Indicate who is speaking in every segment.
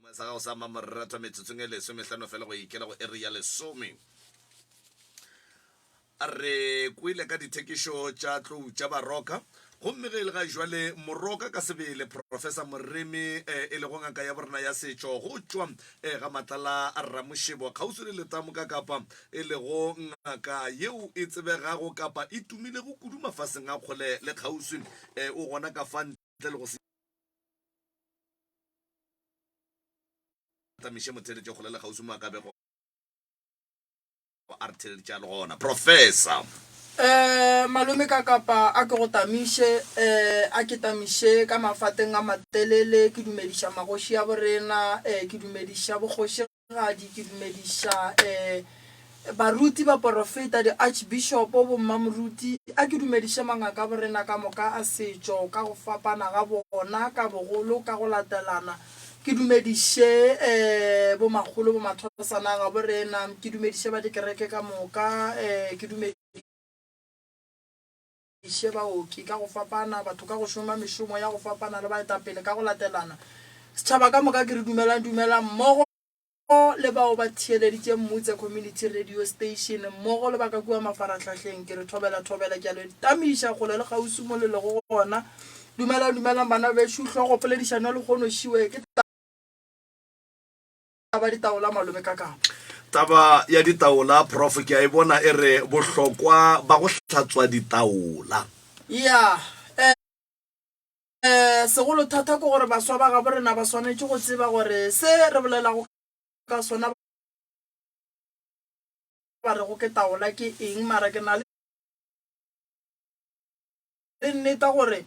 Speaker 1: Seyalemoya sa gago sa mamoratwa metsotsong e lesomehlano fela go ikela go iri ya lesome. Re kwele ka dithekišo tša tlou tša Baroka, gomme ge e le ga jwale Moroka ka sebele, Professor Moremi, e lego ngaka ya borena ya setšo go tšwa ga Matlala a Ramošebo kgauswi le Letamo ka Kapa, e lego ngaka yeo e tsebegago kapa e tumilego kudu mafaseng a kgole le kgauswi, o gona ka fa ntle le go se tamiše motheeletši kgole le kgauswi mo a ka bego a re theeleditše a le gona. Professor.
Speaker 2: Eh, malome ka kapa a ke go tamiše, eh, a ke tamiše ka mafateng a matelele, ke dumediša magoši a borena, eh, ke dumediša bokgošigadi, ke dumediša, eh, baruti, baporofeta, di-archbishopo, bommamoruti, a ke dumediše mangaka a borena ka moka a setšo ka go fapana ga bona, ka bogolo, ka go latelana. Ke dumediše bomakgolo, bomathwasana gabo rena, ke dumediše ba dikereke ka moka, ke dumediše baoki ka go fapana, batho ka go šoma mešomo ya go fapana le baetapele ka go latelana. Setšhaba ka moka ke re dumelang, dumelang mmogo le bao ba theeleditše Mmutse Community Radio Station mmogo le ba ka kua mafarahlahleng. Ke re thobela, thobela, ke a le tamiša kgole le kgauswi mo le lego gona. Dumelang, dumelang bana bešo. Hlogo poledišano ya lehono šiwe ke taba ditaola malome ka kapa.
Speaker 1: Taba ya ditaola prof ke a e bona e re bohlokwa ba go hlatswa ditaola.
Speaker 2: Ya, eh, segolo thata ke gore baswa ba gabo rena ba swanetše go tseba gore se re bolelago ka sona ba rego ke taola ke eng, mara ke na le nneta gore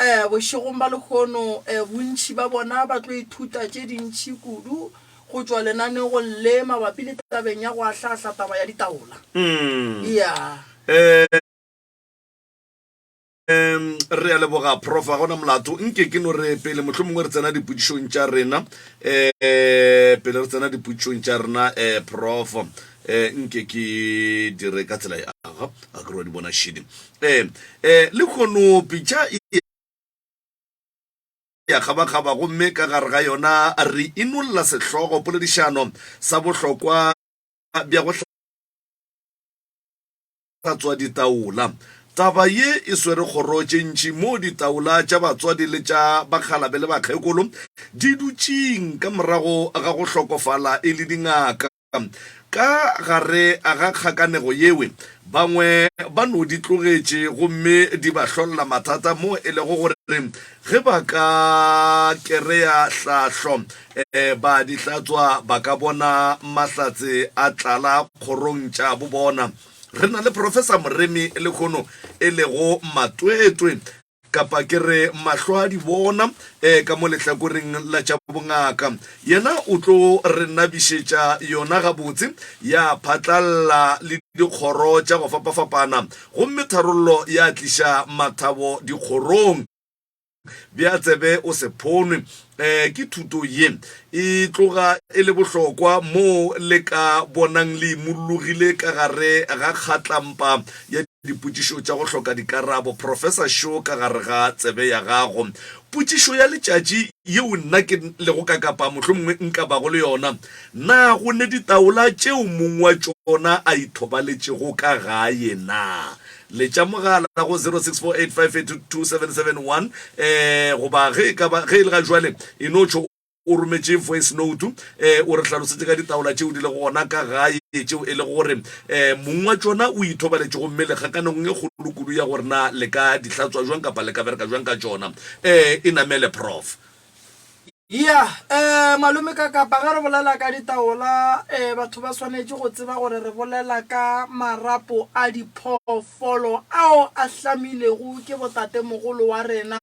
Speaker 2: um bošegong ba lehono um bontši ba bona ba tlo ithuta tše dintši kudu go tšwa lenanegong le mabapi le tabeng ya go ahlaahla taba ya ditaola. Ya.
Speaker 1: Um re a leboga prof ga gona molato nke ke no re pele mohlomongwe re tsena dipotšišong tša rena um pele re tsena dipotšišong tša rena um prof um nke ke dire ka tsela e aga a ke re wa di bona šedi um um lekgono pitša e ya kgabakgaba gomme ka gare ga yona re inolla sehlogo poledišano sa bohlokwa bja go hlatswa ditaola. Taba ye e swere kgoro tše ntši moo ditaola tša batswadi le tša bakgalabe le bakgekolo di dutšeng ka morago ga go hlokofala e le dingaka. Ka gare ga kgakanego yewe, bangwe ba no di tlogetše gomme di ba hlolla mathata moo e lego gore ge ba ka kereya hlahlo ba di hlatswa ba ka bona mahlatse a tlala kgorong tša bo bona. Re na le Professor Moremi lehono e lego matwetwe kapa ke re mahlo a di bona eh, ka mo lehlakoreng la tša bongaka. Yena o tlo re nabišetša yona gabotse ya phatlalla le dikgoro tša go fapafapana gomme tharollo ya tliša mathabo dikgorong. Bea tsebe o se phonwe. Um ke thuto ye e tloga e le bohlokwa moo le ka bonang le imollogile ka gare ga kgatlampa ya dipotšišo tša go hloka dikarabo. Professor Shaw ka gare ga tsebe ya gago. Potšišo ya letšatši yeo nna ke lego ka kapa mohlomongwe nka bago le yona, Na go ne ditaola tšeo mong wa tšona a ithobaletšego ka gae na? Letša mogala go 0648582771 eh, goba ge e ka ba ge e le ga jwale e no tšho o rometše voice note eh, o re hlalosetše ka ditaola tšeo di lego gona ka gae tšeo e lego gore eh, mong wa tšona o ithobaletše gomme le kgakanegong e kgolo kudu ya gore na le ka di hlatswa jwang kapa le ka bereka jwang ka tšona eh, e namele prof.
Speaker 2: Ya, eh, malome ka kapa ge re bolela ka ditaola, eh, batho ba swanetše go tseba gore re bolela ka marapo a diphoofolo ao a hlamilego ke botatemogolo wa rena.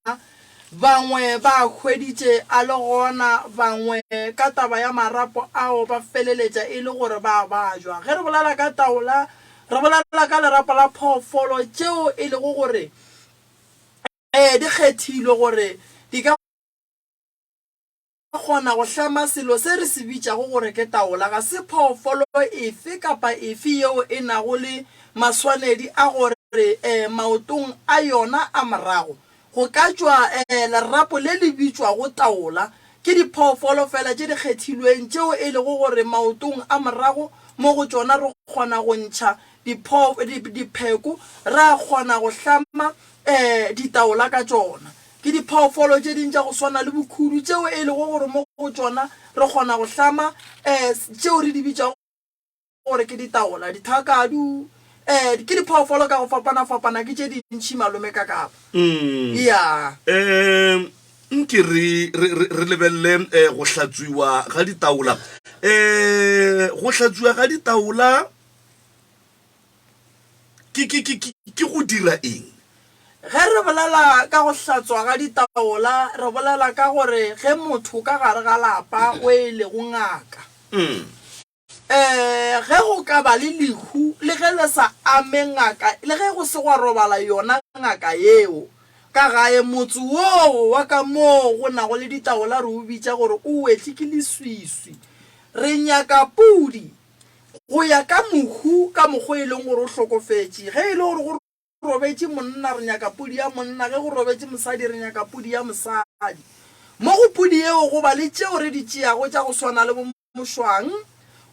Speaker 2: Bangwe ba a hweditše a le gona, bangwe ka taba ya marapo ao ba feleletša e le gore ba a bajwa. Ge re bolela ka taola, re bolela ka lerapo la phoofolo tšeo e lego gore eh, di kgethilwe gore di ka kgona go hlama selo se re se bitšago gore ke taola. Ga se phoofolo efe kapa efe yeo e nago le maswanedi a gore maotong a yona a morago. Go ka tšwa lerapo le le bitšwago taola. Ke diphoofolo feela tše di kgethilweng tšeo e lego gore maotong a morago mo go tšona re kgona go ntšha dipheko ra kgona go hlama ditaola ka tšona. Ke diphoofolo tše ding tša go swana le bokhudu tšeo e lego gore mo go tšona re kgona go hlama tšeo re di bitšago gore ke ditaola, dithakadu, eh, ke diphoofolo ka go fapana-fapana, ke tše dintši malome ka kapa.
Speaker 1: Mm.
Speaker 2: Ya.
Speaker 1: Um nke re re re re lebelele eh, go hlatswiwa ga ditaola. Eh go hlatswiwa ga ditaola ke ke ke ke ke go dira eng?
Speaker 2: Ge re bolela ka go hlatswa ga ditaola, re bolela ka gore ge motho ka gare ga lapa o e lego ngaka,
Speaker 1: Mm.
Speaker 2: Ee, ge go ka ba le lehu, le ge le sa ame ngaka, le ge go se gwa robala yona ngaka yeo ka gae, motse woo wa ka moo go nago le ditaola re o bitša gore o wetše ke leswiswi. Re nyaka pudi go ya ka mohu ka mokgwa e leng gore o hlokofetše. Ge e le gore go robetše monna, re nyaka pudi ya monna, ge go robetše mosadi, re nyaka pudi ya mosadi. Mo go pudi yeo go ba le tšeo re di tšeago tša go swana le bo mošwang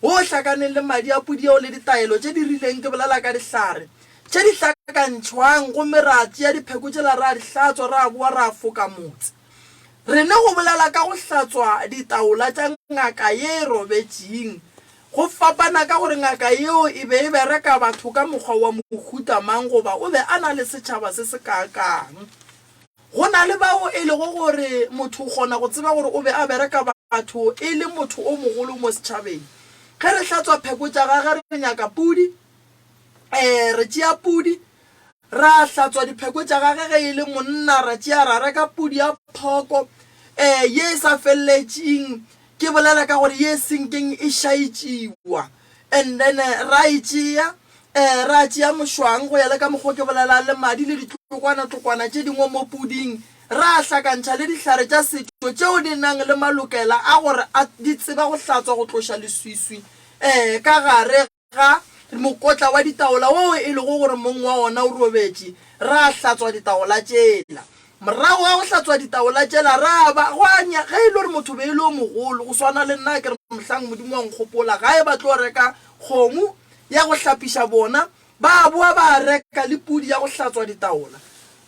Speaker 2: wo o hlakaneng le madi a pudi yeo le ditaelo tše di rileng, ke bolela ka dihlare tše di hlakantšhwang, gomme ra tšea dipheko tšela ra di hlatswa, ra boa ra foka motse. Re ne go bolela ka go hlatswa ditaola tša ngaka ye e robetšing, go fapana ka gore ngaka yeo e be e bereka batho ka mokgwa wa mohuta mang goba o be a na le setšhaba se se kaakang. Go na le bao e lego gore motho o kgona go tseba gore o be a bereka batho e le motho o mogolo mo setšhabeng. Ge re hlatswa pheko tša gage re nyaka pudi, ee, re tšea pudi ra hlatswa dipheko tša gage ge e le monna ra tšea ra reka pudi ya phoko, ee, ye e sa feleletšeng, ke bolela ka gore ye e senkeng e šaetšiwa. And then ra e tšea, eh, ra tšea mošwang go ya le ka mokgo ke bolelang le madi le ditlokwana-tlokwana tše dingwe mo puding, ra hlakantšha le dihlare tša setšo tšeo di nang le malokela a gore a di tseba go hlatswa go tloša leswiswi, eh, ka gare ga mokotla wa ditaola woo e lego gore mong wa ona o robetše, ra hlatswa ditaola tšela. Morago ga go hlatswa ditaola tšela, ra ba, gwa nya, ge e le gore motho be e le o mogolo, go swana le nna, ke re mohlang Modimo wa nkgopola, gae ba tlo reka kgomo ya go hlapiša bona, ba boa ba reka le pudi ya go hlatswa ditaola.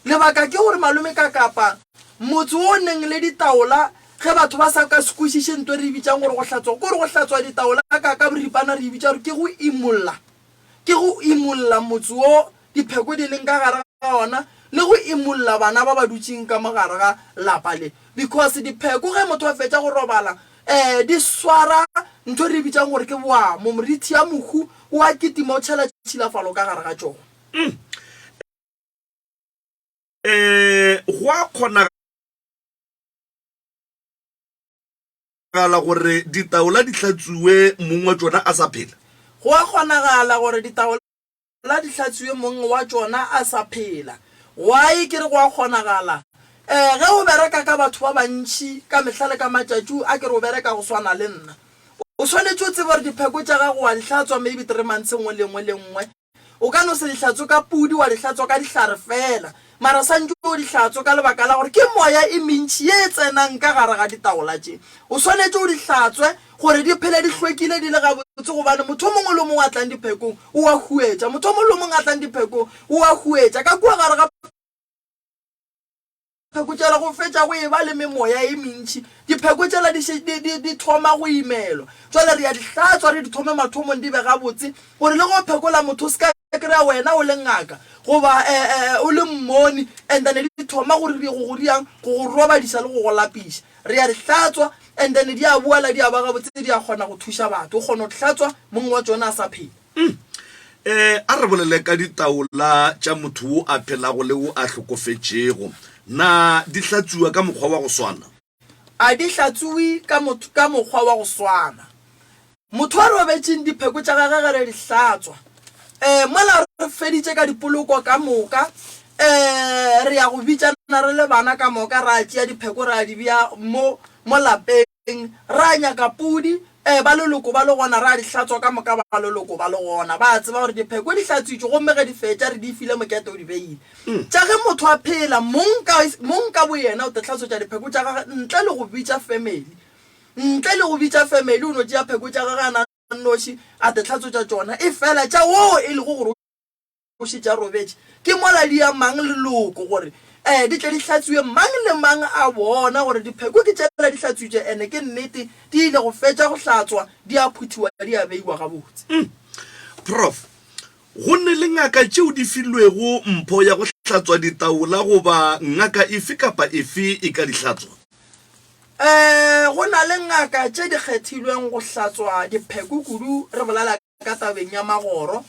Speaker 2: Lebaka ke gore malome ka Kapa, motse wo o neng le ditaola, ge batho ba sa ka se kwešiše nto e re e bitšang gore go hlatswa, ke gore go hlatswa ditaola ka ka boripana re e bitša gore ke go imolla. Ke go imolla motse wo dipheko di leng ka gare ga ona le go imolla bana ba ba dutšeng ka mo gare ga lapa le. Because dipheko ge motho a fetša go robala um di swara ntho e re e bitšang gore ke boamo, morithi ya mohu o a kitima o tšhela tšhilafalo ka gare ga tšona.
Speaker 1: Um go a kgonagala gore ditaola di hlatsuwe mong wa tšona a sa phela?
Speaker 2: Go a kgonagala gore ditaola di hlatsuwe mong wa tšona a sa phela. Why ke re go a kgonagala? Eh, ge o bereka ka batho ba bantši ka mehla le ka matšatši, a ke re o bereka go swana le nna, o swanetše o tsebe gore dipheko tša gago wa di hlatswa maybe three months e nngwe le nngwe le nngwe. O ka no se di hlatswe ka pudi, wa di hlatswa ka dihlare feela, mara santše o di hlatswe ka lebaka la gore ke moya e mentši ye e tsenang ka gare ga ditaola tše. O swanetše o di hlatswe gore di phele di hlwekile di le gabotse gobane motho o mongwe le o mongwe a tlang diphekong o a huetša. Motho o mongwe le o mongwe a tlang diphekong o a huetša. Ka kua gare ga. Pheko tšela go fetša go eba le memoya e mentši, dipheko tšela di še, di, di, di thoma go imelwa. Jwale re a di hlatswa, re di thome mathomong di be gabotse, gore le ge o phekola motho o se ka kry-a wena o le ngaka goba e, e, o le mmoni, and then di thoma go re, go go diang, go go robadiša le go go lapiša. Re a di hlatswa, and then di a boela di a ba gabotse, di a kgona go thuša batho. O kgona go di hlatswa mong wa tšona a sa phela.
Speaker 1: Mm. Eh, a re bolele ka ditaola tša motho wo a phelago le wo a hlokofetšego. Na di hlatsuwa ka mokgwa wa go swana?
Speaker 2: A di hlatsuwe ka motho ka mokgwa wa go swana. Motho a robetšeng dipheko tša gagwe ge re di hlatswa. Eh, mola re feditše ka dipoloko ka moka, eh, re ya go bitšana re le bana ka moka, ra tšea dipheko ra di bea mo, mo lapeng. Ra nyaka pudi. Um ba leloko ba le gona, ra di hlatswa ka moka ba leloko ba le gona. Ba a tseba gore dipheko di hlatswitšwe gomme ge di fetša re di file mokete o di beile. Tša ge motho a phela, mong ka, mong ka boyena o te hlatswetša dipheko tša gagwe ntle le go bitša family. Ntle le go bitša family o no tšea pheko tša gagwe a na nnoši a te hlatswetša tšona. Efela tša woo e lego gore o šetše a robetše, ke mola di ya mang leloko gore um di tle di hlatswiwe, mang le mang a bona gore dipheko ke tšela di hlatswitšwe ene ke nnete di ile go fetša go hlatswa di a phuthiwa di a beiwa gabotse.
Speaker 1: Prof. Go ne le ngaka tšeo di filwego mpho ya go hlatswa ditaola goba ngaka efe kapa efe e ka di hlatswa?
Speaker 2: Um go na le ngaka tše di kgethilweng go hlatswa dipheko kudu re bolela Ka tabeng ya magoro,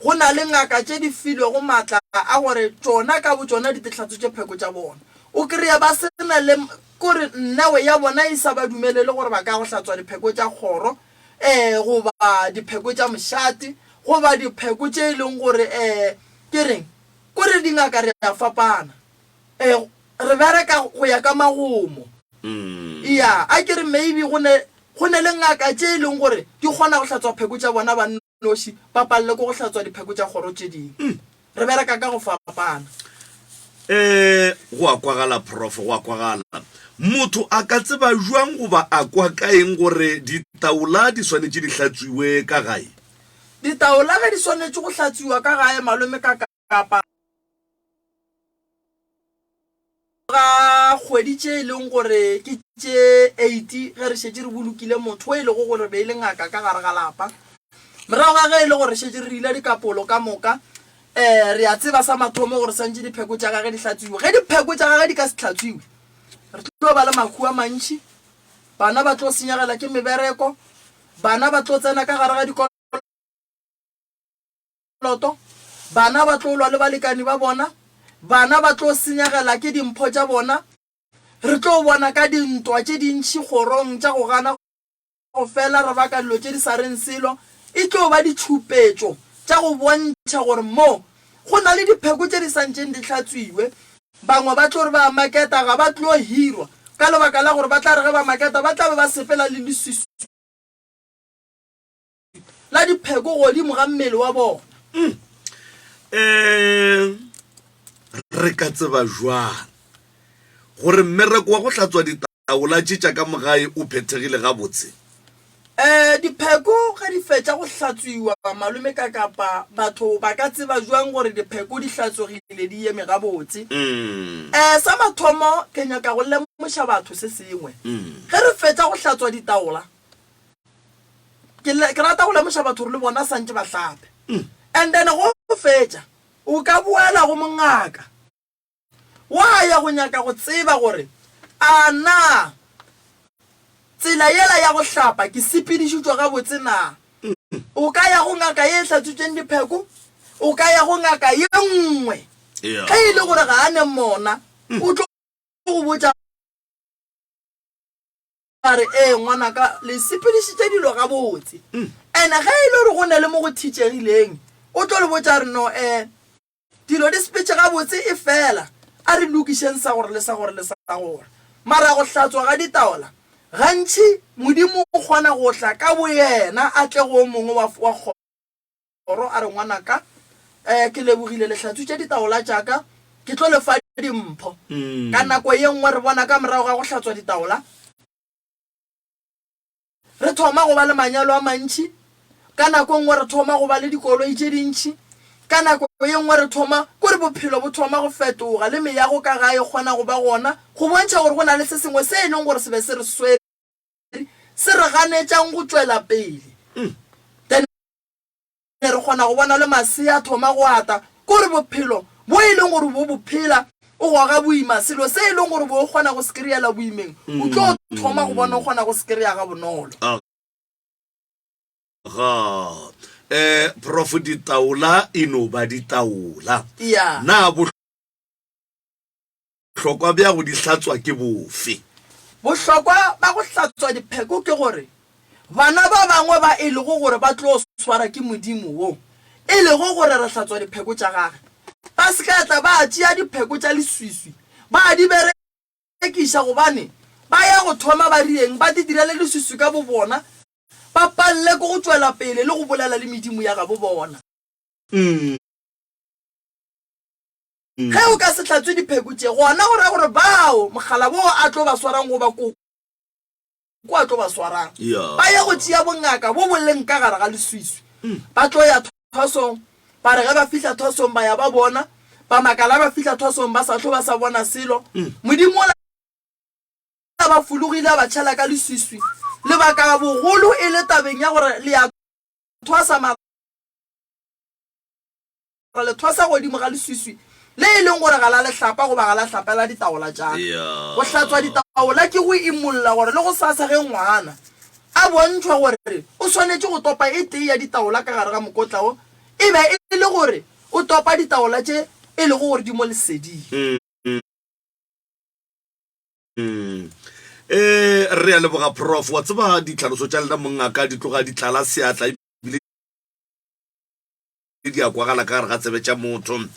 Speaker 2: go na le ngaka tše di filwego maatla a gore tšona ka botšona di tehlatsotše pheko tša bona. O kry-a ba se na le, kore nnawe ya bona e sa ba dumelele gore ba ka go hlatswa dipheko tša kgoro, um goba dipheko tša mošate, goba dipheko tše e leng gore, um ke reng, kore dingaka re a fapana. Um re bereka go ya ka magomo. Eya, a ke re maybe go ne, go ne le ngaka tše e leng gore di kgona go hlatswa pheko tša bona ba nnoši, ba palelwe ke go hlatswa dipheko tša kgoro tše dingwe. Re bereka ka go fapana.
Speaker 1: Um go a kwagala, Prof, go a kwagala. Motho a ka tseba bjang goba a kwa ka eng gore ditaola di swanetše di hlatswiwe ka gae?
Speaker 2: Ditaola ge di swanetše go hlatswiwa ka gae, malome ka kapa ga kgwedi tše e leng gore ke tše eight ge re šetše re bolokile motho o e lego gore be e le ngaka ka gare ga lapa. Morago ga ge e le gore šetše re rile dikapolo ka moka, um re a tseba sa mathomo gore swantše dipheko tša gage di hlatswiwe. Ge dipheko tša gage di ka se hlatswiwe, re tlo ba le mahu a mantši, bana ba tlo senyegela ke mebereko, bana ba tlo tsena ka gare ga dikolo. Loto, bana ba tlo lwa le balekani ba bona, bana ba tlo senyegela ke dimpho tša bona, re tlo bona ka dintwa tše dintši kgorong tša go gana go fela re baka dilo tše di sa reng selo, e tlo ba ditšhupetšo tša go bontšha gore mo go na le dipheko tše di sa ntšeng di hlatswiwe. Bangwe ba tlo re ba a maketa ga ba tlo hirwa ka lebaka la gore ba tla re ge ba maketa ba tla be ba sepela le leswiswi. La dipheko godimo ga mmele wa bona.
Speaker 1: Um re ka tseba jwang gore mmereko wa go hlatswa ditaola tše tša ka mo gae o phethegile gabotse?
Speaker 2: Um dipheko ge di fetša go hlatswiwa, malome ka kapa batho ba ka tseba jwang gore dipheko di hlatswegile di eme gabotse? Um sa mathomo ke nyaka go lemoša batho se sengwe. Ge re fetša go hlatswa ditaola, Ke, ke rata go lemoša batho gore le bona santše ba hlape. And then go fetša, o ka boela go mongaka wa ya go nyaka go tseba gore a na tsela yela ya go hlapa ke sepedišitšwe gabotse na. O ka ya go ngaka ye e hlatswitšeng dipheko, o ka ya go ngaka ye nngwe. Ge e le gore ga a ne mona, o tlo go botša. A re, Ee, ngwanaka, le sepedišitše dilo gabotse. And-e ge e le gore go na le mo go thitšegileng, o tlo le botša a re, No, um dilo di sepetše gabotse, efela a re lokišeng sa gore le sa gore le sa gore. Mara go hlatswa ga ditaola, gantši Modimo o kgona go tla ka boyena a tle go o mongwe wa, wa Kgoro a re, Ngwanaka, um ke lebogile le hlatswitše ditaola tša ka, ke tlo le fa dimpho. Ka nako ye nngwe re bona ka morago ga go hlatswa ditaola, re thoma go ba le manyalo a mantši, ka nako e nngwe re thoma go ba le dikoloi tše dintši, ka nako ye nngwe re thoma, kore bophelo bo thoma go fetoga, le meago ka gae e kgona go ba gona, go bontšha gore go na le se sengwe se e leng gore se be se re swere, se re ganetšang go tšwela pele. Then re kgona go bona le masea a thoma go ata, ke gore bophelo bo e leng gore bo bo phela o goga boima, selo se e leng gore bo o kgona go se kry-ela boimeng, o tlo thoma go bona o kgona go se kry-a ga bonolo.
Speaker 1: Ga eh prof ditaola e no ba ditaola.
Speaker 2: Ya.
Speaker 1: Na bohlokwa bja go di hlatswa ke bofe?
Speaker 2: Bohlokwa ba go hlatswa dipheko ke gore bana ba bangwe ba e lego gore ba tlo swara ke Modimo wo e lego gore re hlatswa dipheko tša gage, ba se ka tla ba tšea dipheko tša leswiswi ba di berekiša gobane ba ya go thoma ba rieng ba di direle leswiswi ka bobona. ba palele ke go tšwela pele le go bolela le medimo ya gabo bona. Ge o ka se hlatswe dipheko tše, gona go ra gore bao mokgalabje wo a tlo ba swarang goba koko a tlo ba swarang, ba ye go tšea bongaka bo bo leng ka gare ga leswiswi. Ba tlo ya thwasong, ba re ge ba fihla thwasong ba ya ba bona, ba makala ba fihla thwasong ba sa hlo ba sa bona selo. Modimo o la ba fologile a ba tšhela ka leswiswi. Lebaka bogolo e le tabeng ya gore le ya thwasa mara le thwasa godimo ga leswiswi le e leng gore ga la le hlapa goba ga la hlapela ditaola tša ka. Go hlatswa ditaola ke go imolla gore le gosasa ge ngwana a bontšhwa gore o swanetše go topa e tee ya ditaola ka gare ga mokotla wo, e be e le gore o topa ditaola tše e lego gore di mo leseding.
Speaker 1: Ee, re a leboga Prof. Wa tseba ditlhaloso tša lena mongaka di tloga di tlala seatla ebile di a kwagala ka gare ga tsebe tša motho. Um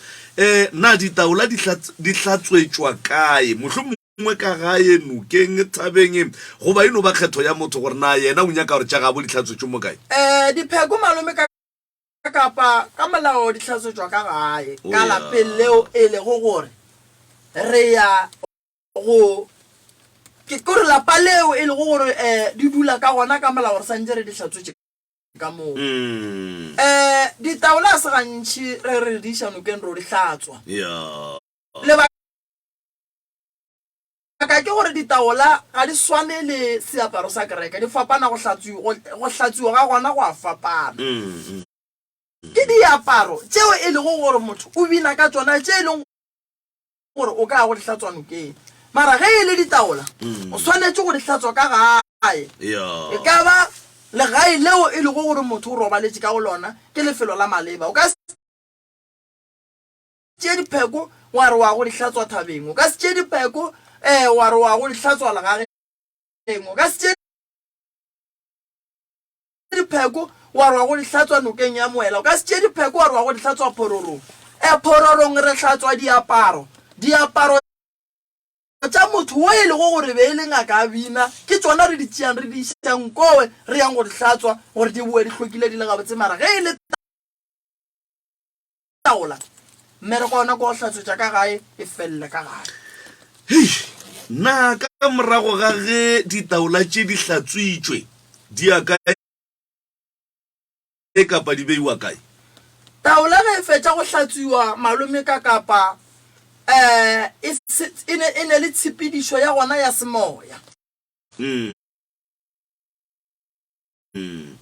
Speaker 1: na ditaola di di hlatswetšwa kae? Mohlomongwe ka gae, nokeng, thabeng, goba e no ba kgetho ya motho gore na yena o nyaka gore tša gabo di hlatswetšwe mo kae?
Speaker 2: Um dipheko malome ka kapa ka molao di hlatswetšwa ka gae,
Speaker 1: Oh
Speaker 2: ka
Speaker 1: ya.
Speaker 2: lapeng leo e lego gore re ya go ke gore lapa leo e lego gore um di dula ka gona ka molao re santše re di hlatswetše ka moo.
Speaker 1: Mm.
Speaker 2: Um ditaola ga se gantši re re di iša nokeng ro di hlatswa.
Speaker 1: Ya.
Speaker 2: Lebaka ke gore ditaola ga di swane le seaparo sa kereke, di fapana go hlatswiwa, go, go hlatswiwa ga gona go a fapana.
Speaker 1: Mm.
Speaker 2: Ke diaparo tšeo e lego gore motho o bina ka tšona, tše e leng gore o ka ya go di hlatswa nokeng. Mara ge e le ditaola, o swanetše go di hlatswa ka gae. E ka ba legae leo e lego gore motho o robaletše ka go lona, ke lefelo la maleba. O ka se tšee dipheko wa re wa go di hlatswa thabeng, o ka se tšee dipheko um wa re wa go di hlatswa legageng, o ka se tšee dipheko wa re wa go di hlatswa nokeng ya Moela, o ka se tšee dipheko wa re wa go di hlatswa phororong. E, phororong re hlatswa diaparo, diaparo tša motho wo e lego gore be e le ngaka a bina, ke tšona re di tšeang re di išang kowe re yang go di hlatswa gore di boe di hlwekile di le gabotse. Mara ge e le taola, mmereko wa ona ke wa go hlatswetša ka gae, e felele ka gae.
Speaker 1: Hei, na ka morago ga ge ditaola tše di hlatswitšwe di ya kae kapa di beiwa kae?
Speaker 2: Taola ge e fetša go hlatswiwa malome ka kapa um e, e ne, e ne le tshepedišo ya gona ya semoya.
Speaker 1: Mm.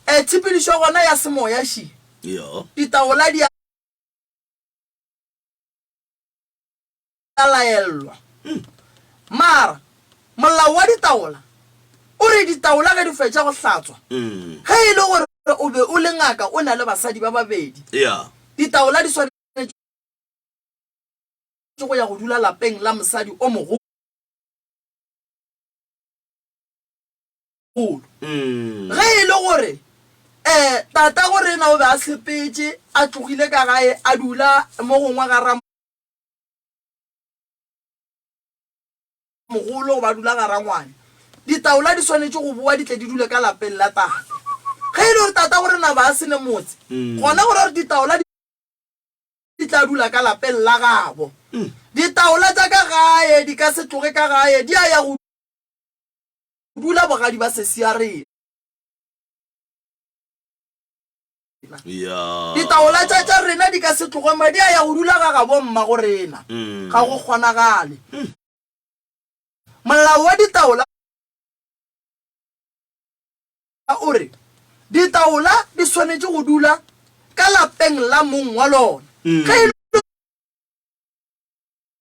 Speaker 2: E, tshepedišo ya gona ya semoya še,
Speaker 1: Ja.
Speaker 2: ditaola di a laellwa. Mara molao wa ditaola o re ditaola ge di fetša go hlatswa, ge e le gore o be o le ngaka o na le basadi ba babedi,
Speaker 1: Ja.
Speaker 2: ditaola di swanetše go ya go dula lapeng la mosadi o mogolo. Ge e le gore um tatago rena o be a sepetše a tlogile ka gae a dula mo gongwe ga ramogolo goba a dula ga rangwane, ditaola di swanetše go boa di tle di dule ka lapeng la tate. Ge e le gore tatago rena ba a se ne motse, gona go ra gore ditaola di tla dula ka lapeng la gabo. Ditaola tša ka gae di ka se tloge ka gae, di a ya go dula bogadi ba sesi ya rena.
Speaker 1: Ya.
Speaker 2: Ditaola tša tša rena di ka se tloge madi a ya go dula ga gabo mmago rena. Ga go kgonagale. Molao wa ditaola o re ditaola di swanetše go dula ka lapeng la mong wa lona. Ge e le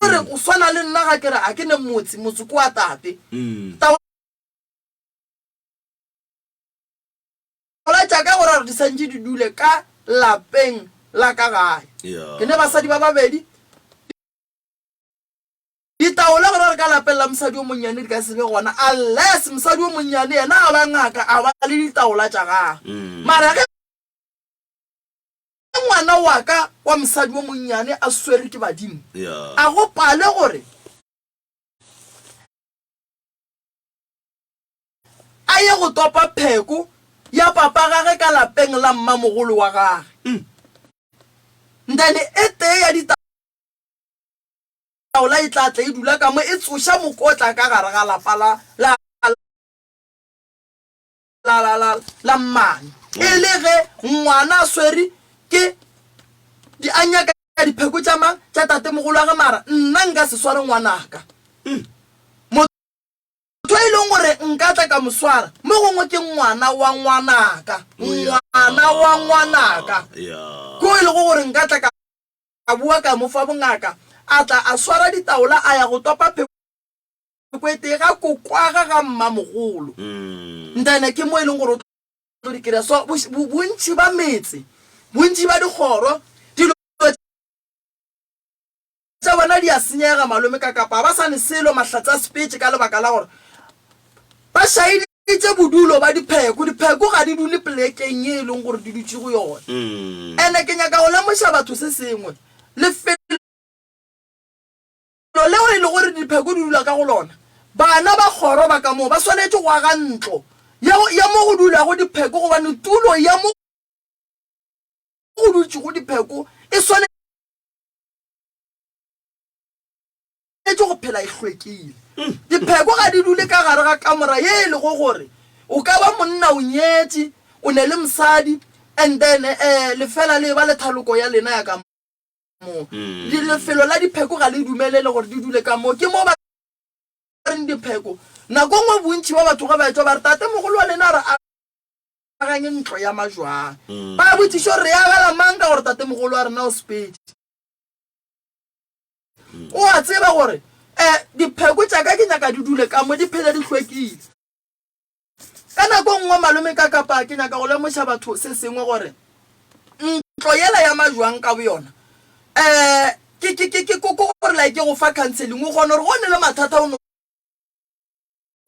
Speaker 2: gore go swana le nna ga ke re a ke ne motse, motse ke wa tate. Taola tša ka gore di santše di dule ka lapeng la ka gae. Ke ne basadi ba babedi. Ditaola gore re ka lapeng la mosadi o monnyane di ka se be gona unless mosadi o monnyane yena a ba ngaka a ba le ditaola tša gagwe. Mara ge ngwana wa ka wa mosadi o monnyane a swere ke badimo, a go pale gore a ye go topa pheko. ya papa gage ka lapeng la mmamogolo wa gage. Then e tee ya ditaola e tla tla e dula ka mo e tsoša mokotla ka gare ga lapa la, la, la, la, la, la mmane. E le ge ngwana a swere ke di, a nyaka dipheko tša mang? Tša tatemogolo wa ge mara nna nka se sware ngwanaka. Motho e leng gore nka tla ka mo swara mo gongwe ke ngwana wa ngwanaka, ngwana wa ngwanaka, ko e lego gore nka tla ka boa ka mo fa bongaka, a tla a swara ditaola a ya go topa pheko e tee ga kokwaga ga mmamogolo. Ntene ke mo e leng gore o tlo di kry-a. So bontši ba metse, bontši ba dikgoro, dilo tša bona di a senyega malome ka kapa ga ba sa ne selo mahlatse a sepetše ka lebaka la gore ba šaeditše bodulo ba dipheko. Dipheko ga di dule polekeng ye e leng gore di dutše go yona. Ene ke nyaka go lemoša batho se sengwe, lefelo leo e le gore dipheko di dula ka go lona, bana ba kgoro ba ka moo ba swanetše go aga ntlo ya, ya mo go dulago dipheko gobane tulo ya mo go dutšego dipheko e swanetše go phela e hlwekile. Dipheko ga di dule ka gare ga kamora ye e lego gore o ka ba monna o nyetše, o ne le mosadi and then eh, lefela le eba le thaloko ya lena ya ka moo. Lefelo la dipheko ga le dumelele gore di dule ka moo. Ke mo ba reng dipheko. Nako nngwe bontši ba batho ge ba etšwa ba re tate mogolo wa lena a re agange ntlo ya majwang. Ba botšiše gore re e agela mang ka gore tate mogolo wa rena o sepetše. O a tseba gore um dipheko tša ka ke nyaka di dule ka mo di phele di hlwekile. Ka nako nngwe malome ka kapa ke nyaka go lemoša batho se sengwe gore ntlo yela ya majwang ka boyona um ke ke ke ke koko gore like go fa counseling o kgona gore go ne le mathata o no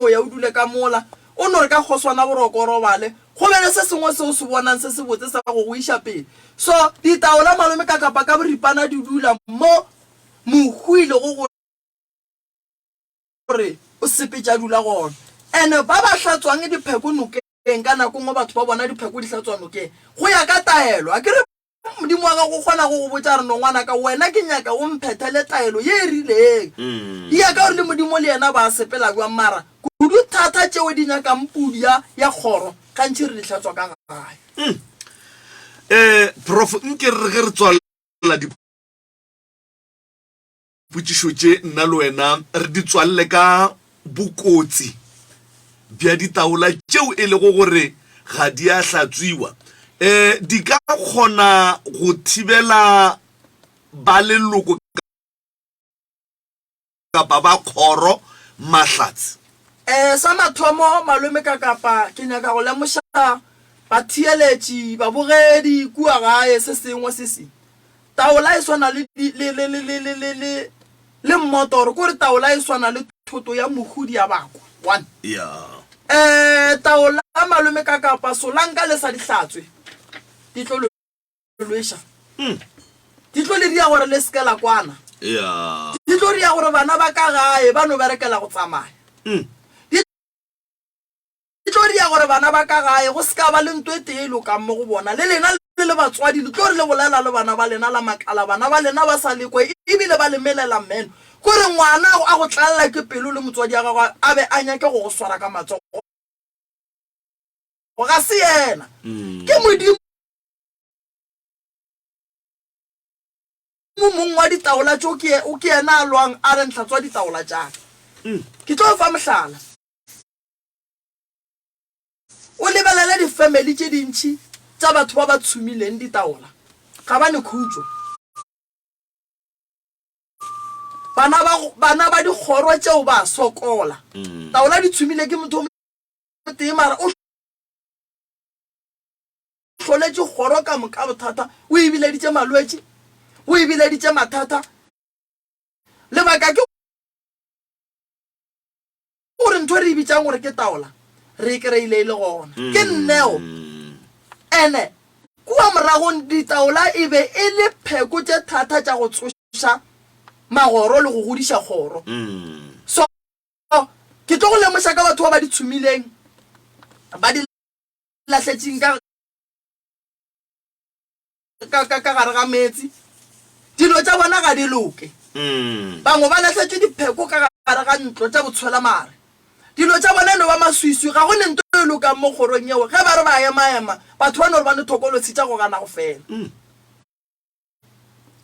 Speaker 2: ya o dule ka mola o no re ka kgoswana boroko o robale go be le se sengwe se o se bonang se se botse sa go go iša pele. So ditaola malome ka kapa ka boripana di dula mo mohu e lego gore o sepetše a dula gona. And-e ba ba hlatswang dipheko nokeng ka nako nngwe batho ba bona dipheko di hlatswa nokeng go ya ka taelo. Akere Modimo wa gago o kgona go go botša a re, No ngwanaka, wena ke nyaka o mphethele taelo ye e rileng. E ya ka gore le Modimo le yena ba sepela bjang, mara kudu thata tšeo di nyakang pudi ya, ya kgoro, gantši re di hlatswa ka gae.
Speaker 1: Eh, Prof, nke re re ge re tswalela Dipotšišo tše nna le wena re di tswalele ka bokotsi bja ditaola tšeo e lego gore ga di a hlatswiwa. Um di ka kgona go thibela ba leloko kapa ba kgoro mahlatse?
Speaker 2: Um sa mathomo, malome ka kapa ke nyaka go lemoša batheeletši, babogedi kua gae se sengwe se se. Taola e swana le, le, le, le, le, le, le, le, le mmotoro, ke gore taola e swana le thoto ya mohudi ya bakwa. One.
Speaker 1: Ya.
Speaker 2: Eh, taola malome ka kapa solanka le sa di hlatswe, di tlo le lweša.
Speaker 1: Mm.
Speaker 2: Di tlo le ria gore le seke la kwana.
Speaker 1: Ya.
Speaker 2: Di tlo ria gore bana ba ka gae ba no berekela go tsamaya.
Speaker 1: Mm.
Speaker 2: Di E tlo dira gore bana ba ka gae go se ka ba le nto e tee e lokang mo go bona. Le lena le le batswadi le tlo re le bolela le bana ba lena la makala bana ba lena ba sa le kwe e bile ba le melela meno. Ko re ngwana a go tlalela ke pelo le motswadi ya gagwe a be a nyake go go swara ka matsogo ga se yena ke Modimo mong wa ditaola tšeo ke yena a lwang a re ntlhatswa ditaola tša ka. Ke tlo fa mohlala. O lebelele difemeli tše dintši tša batho ba ba tshumileng ditaola, ga ba ne khutšo. Bana ba, bana ba dikgoro tšeo ba a sokola. Taola di tshumile ke motho o motee mara o hloletše kgoro ka moka bothata, o e bileditše malwetši, o e bileditše mathata. Lebaka ke. Gore ntho e re e bitsang gore ke taola re e kry-ile e le gona ke nneo. Ene kua moragong ditaola e be e le pheko tše thata tša go tsoša magoro le go godiša kgoro. So ke tlo go lemoša ka batho ba ba di tshumileng ba di. lahletšeng ka ka ka ka gare ga meetse. Dilo tša bona ga di loke. Bangwe ba lahletše dipheko ka gare ga ntlo tša botshwelamare. Dilo tša bona e no ba maswiswi, ga go ne nto e lokang mo kgorong yeo. Ge ba re ba ema-ema, batho ba no re ba ne thokolosi tša go gana go fela.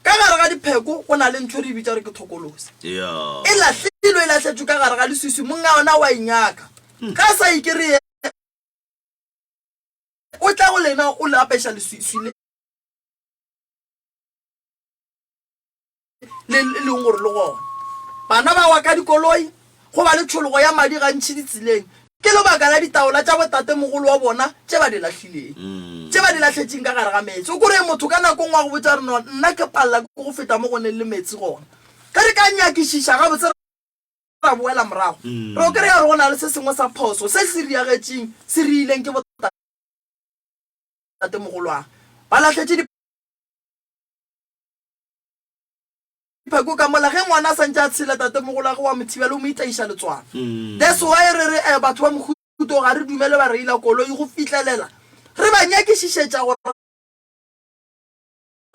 Speaker 2: Ka gare ga dipheko go na le ntho re e bitša gore ke thokolosi. E lahlilwe, e lahletšwe ka gare ga leswiswi, monga yona o a e nyaka. Ge a sa e kry-e, o tla go lena o le apeša leswiswi le le e leng gore le gona. Bana ba wa ka dikoloi, go ba le tšhologo ya madi gantši ditseleng. Ke lebaka la ditaola tša botatemogolo wa bona tše ba di lahlileng, tše ba di lahletšeng ka gare ga meetse. O kore motho ka nako nngwe a go botša gore no nna ke palela ke go feta mo go neng le meetse gona. Ge re ka nyakišiša gabotse ra boela morago, re o kry-a gore go na le se sengwe sa phoso se se riagetšeng, se riileng ke botatemogolwagwe. Ba lahletše Pheko ka mola ge ngwana a santše a tshela tatemogolwagwe wa mo thibela o mo itaiša letswalo. That's why re re eh batho ba mohuto ga re dumele ba reila koloi go fihlelela re ba nyakišišetša gore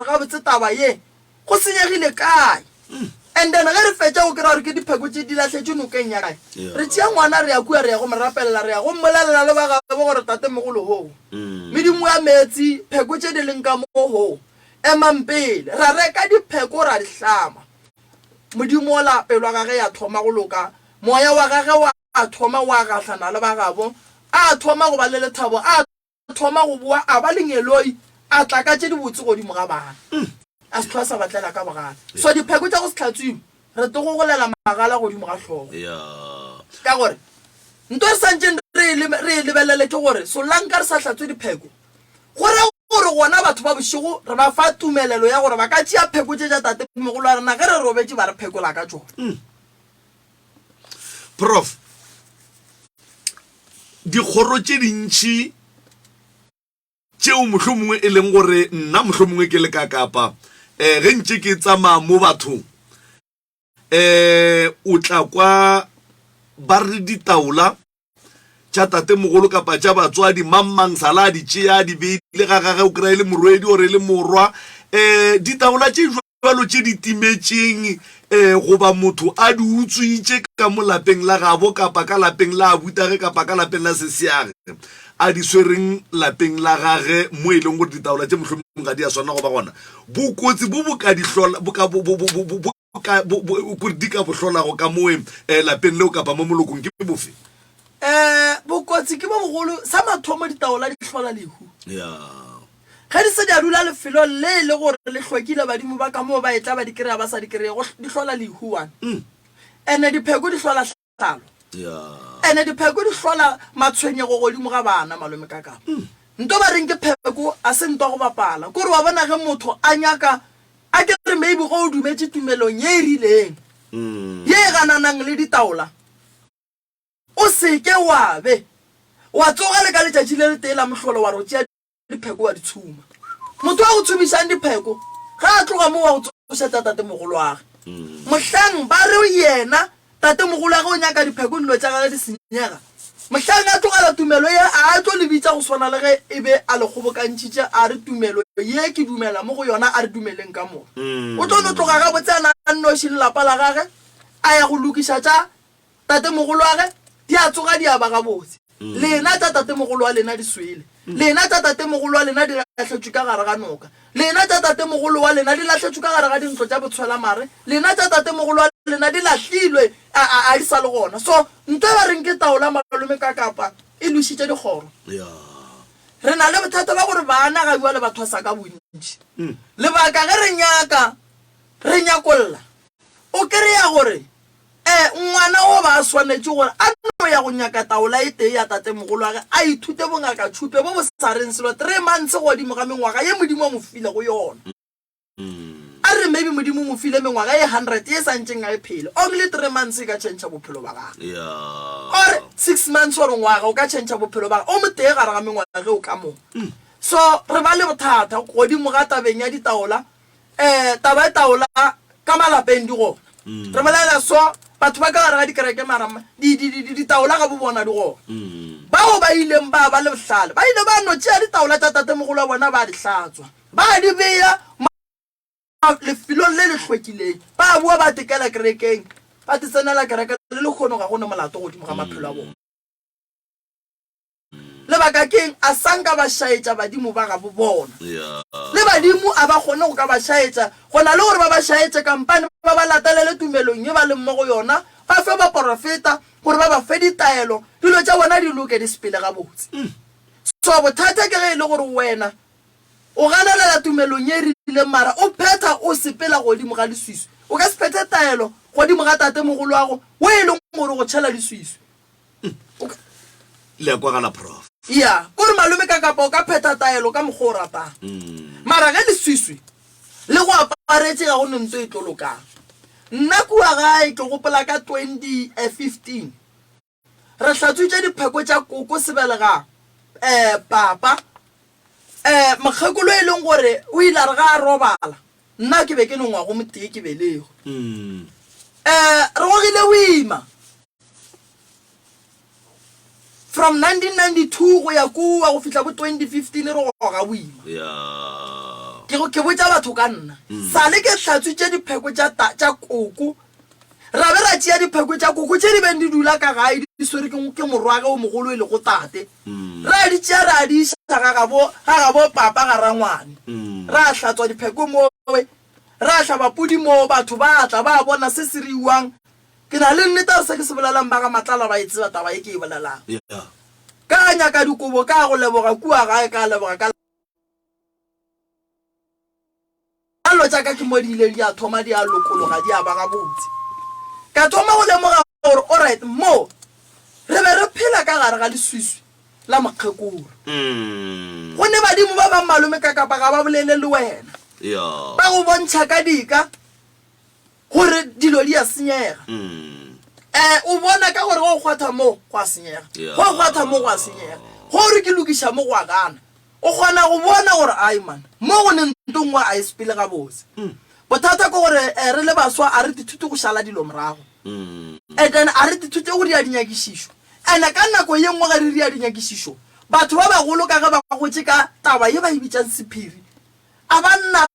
Speaker 2: gabotse taba ye go senyegile kae. And then ge re fetša go kry-a gore ke dipheko tše di lahletšwe nokeng ya kae, re tšea ngwana re ya kua re ya go mo rapelela re ya go mmolelela le ba gabo gore tatemogolo hoo medimo ya meetse pheko tše di leng ka mo hoo Emang pele, ra reka dipheko ra di hlama. Modimo ola pelo ya gage ya thoma go loka, moya wa gage wa thoma wa gahlana le ba gabo, a thoma go ba le lethabo, a thoma go boa a ba lengeloi, a tla ka tše dibotse godimo ga bana, a se hlwa sa ba tlela ka bogale. So dipheko tša go se hlatswiwe, re tlo gogolela magala godimo ga hlogo. Ka gore nto re santšeng re e lebelele ke gore solanka re sa hlatswe dipheko, Go ra gore gona batho ba bošego re ba fa tumelelo ya gore ba ka tšea pheko tše tša tatemogolo wa rena ge re robetše ba re phekola ka tšona.
Speaker 1: Prof. Dikgoro tše dintši tšeo mohlomongwe e leng gore nna mohlomongwe ke le ka Kapa um ge ntše ke tsamaya mo bathong um o tla kwa ba re ditaola tša tatemogolo kapa tša batswadi, mang mang sala a di tšea a di beile ga gage, o kry-a e le morwedi or e le morwa. Um ditaola tše jwalo tše di timetšeng um goba motho a di utswitše ka mo lapeng la gabo kapa ka lapeng la abutage kapa ka lapeng la sesiage a di swereng lapeng la gage mo e leng gore ditaola tše mohlomong ga di a swanela go ba gona, bokotsi bo bo ka di hlola bo ka bo bo bo bo bo ka bo, bo, kore di ka bo hlolago ka moe eh, lapeng leo kapa mo molokong ke bofe?
Speaker 2: Um bokotsi ke bo bogolo. Sa mathomo ditaola di hlola lehu.
Speaker 1: Ya.
Speaker 2: Ge di se di a dula lefelong le e le gore le hlwekile badimo ba ka moo ba etla ba di kry-a ba sa di kry-e go di hlola lehu one. Ene dipheko di hlola hlalo.
Speaker 1: Ya.
Speaker 2: Ene dipheko di hlola matshwenyego godimo ga bana malome ka kapa. Nto ba reng ke pheko a se nto go bapala. Kore wa bona ge motho a nyaka A ke re maybe ge o dumetše tumelong ye e rileng ye e gananang le ditaola, o se ke wa be wa tsoga le ka letšatši le letee la mohlolo wa re o tšea dipheko wa di tshuma. Motho wa go tshumišang dipheko ge a tloga mo wa go tsoša tša tatemogoloage. Mohlang ba re yena Tatemogolwagwe o nyaka dipheko dilo tša gagwe di senyega. Mohlang a tlogela tumelo ye, a a tlo le bitša go swana le ge e be a le kgobokantšhitše a re tumelo ye ke dumela mo go yona a re dumeleng ka moka. O tlo no tloga gabotse a na a nnoši le lapa la gagwe a ya go lokiša tša tatemogolwagwe di a tsoga di a ba gabotse. Lena tša tatemogolo wa lena di swele. Lena tša tatemogolo wa lena di lahletšwe ka gare ga noka. Lena tša tatemogolo wa lena di lahletšwe ka gare ga dintlo tša botshwelamare. Lena tša tatemogolo wa lena di lahlilwe, a, a, a di sa le gona. So, nto e ba reng ke taola malome ka Kapa e lwešitše dikgoro. Re na le bothata ba gore bana ga bjale ba thwasa ka bontši. Lebaka ge re nyaka, re nyakolla, o kry-a gore E, ngwana o ba a swanetše gore a no ya go nyaka taola e tee ya tatemogolwage a ithute bongakatšhupe bo bo sa reng selo three months godimo ga mengwaga ye Modimo a mo filego yona. A re maybe Modimo o mo file mengwaga ye hundred ye sa ntšeng a e phele, only three months e ka tšhentšha bophelo ba gagwe. Or six months or ngwaga o ka tšhentšha bophelo ba gagwe o motee gare ga mengwaga ge o ka moka. So re ba le bothata godimo ga tabeng ya ditaola. Eh, taba e taola ka malapeng di gona. Re bolela so, batho ba ka gare ga dikereke mara di, di, di, di, ditaola ga bo bona di gona. Bao ba ileng ba ba le bohlale ba ile ba no tšea ditaola tša tatemogolo wa bona ba di hlatswa, ba di bea lefelong le le hlwekileng, ba boa ba tekela kerekeng, ba te tsenela kereke le lehono ga go ne molato godimo ga maphelo a bona. Lebaka ke eng? A sa nka ba šaetša badimo ba gabo bona. Le badimo a ba kgone go ka ba šaetša, go na le gore ba ba šaetše kampane ba ba latelele tumelong ye ba leng mo go yona, ba fe baporofeta gore ba ba fe ditaelo, dilo tša bona di loke di sepele gabotse. So bothata ke ge e le gore wena o ganelela tumelong ye e rileng mara o phetha o sepela godimo ga leswiswi. O ka se phethe taelo godimo ga tatemogoloago wo e leng gore o go tšhela leswiswi.
Speaker 1: Le a kwagala prof.
Speaker 2: Ya, kore malome ka kapa o ka phetha taelo ka mokgwa o ratang. Mara ge leswiswi le go aparetše ga go ne ntho e tlo lokang. Nna kua gae ke gopola ka 2015 re hlatswitše dipheko tša koko sebelega um papa um mokgekolo e leng gore o ile a re ga a robala nna ke be ke ne ngwago motee ke belego um re gogile boima From 1992 go ya kua go fihla bo 2015 re goga boima.
Speaker 1: Yeah.
Speaker 2: Ke go ke botša batho ka nna.
Speaker 1: Mm.
Speaker 2: Sale ke hlatswitše dipheko tša ta, tša koko. Ra be ra tšea dipheko tša koko tše di beng di dula ka gae di swere ke, ke morwage o mogolo e lego tate.
Speaker 1: Mm.
Speaker 2: Ra di tšea ra di iša ga gabo, ga gabo papa ga rangwane.
Speaker 1: Mm.
Speaker 2: Ra hlatswa dipheko mowe. Ra hlaba pudi moo batho ba tla ba bona se se riwang. Ke na le nnete gore se ke se bolelang ba ga Matlala ba e tseba taba ye ke e bolelang.
Speaker 1: Yeah.
Speaker 2: Ka nyaka dikobo ka go leboga kua gae ka leboga ka Dilo tša ka ke mo di ileng di a thoma di a lokologa di a ba gabotse. Ka thoma go lemoga gore alright mo re be re phela ka gare ga leswiswi la mokgekolo.
Speaker 1: Mm.
Speaker 2: Go ne badimo ba bang malome ka kapa ga ba bolele le wena.
Speaker 1: Yeah.
Speaker 2: Ba go bontšha ka dika gore dilo di a senyega.
Speaker 1: Mm.
Speaker 2: Eh, o bona ka gore ge o kgwatha mo go a senyega,
Speaker 1: Yeah.
Speaker 2: ge o kgwatha mo go a senyega, ge o re ke lokiša mo go a gana. O kgona go bona gore ai man, mo go ne nto nngwe a e sepele gabotse. Bothata ke gore eh, re le baswa a re tithute go šala dilo morago.
Speaker 1: Mm.
Speaker 2: And then a re tithute go dira dinyakišišo. And ka nako ye nngwe ge re dira dinyakišišo, batho ba bagolo ka ge ba gotše ka taba ye ba e bitšang sephiri, a ba na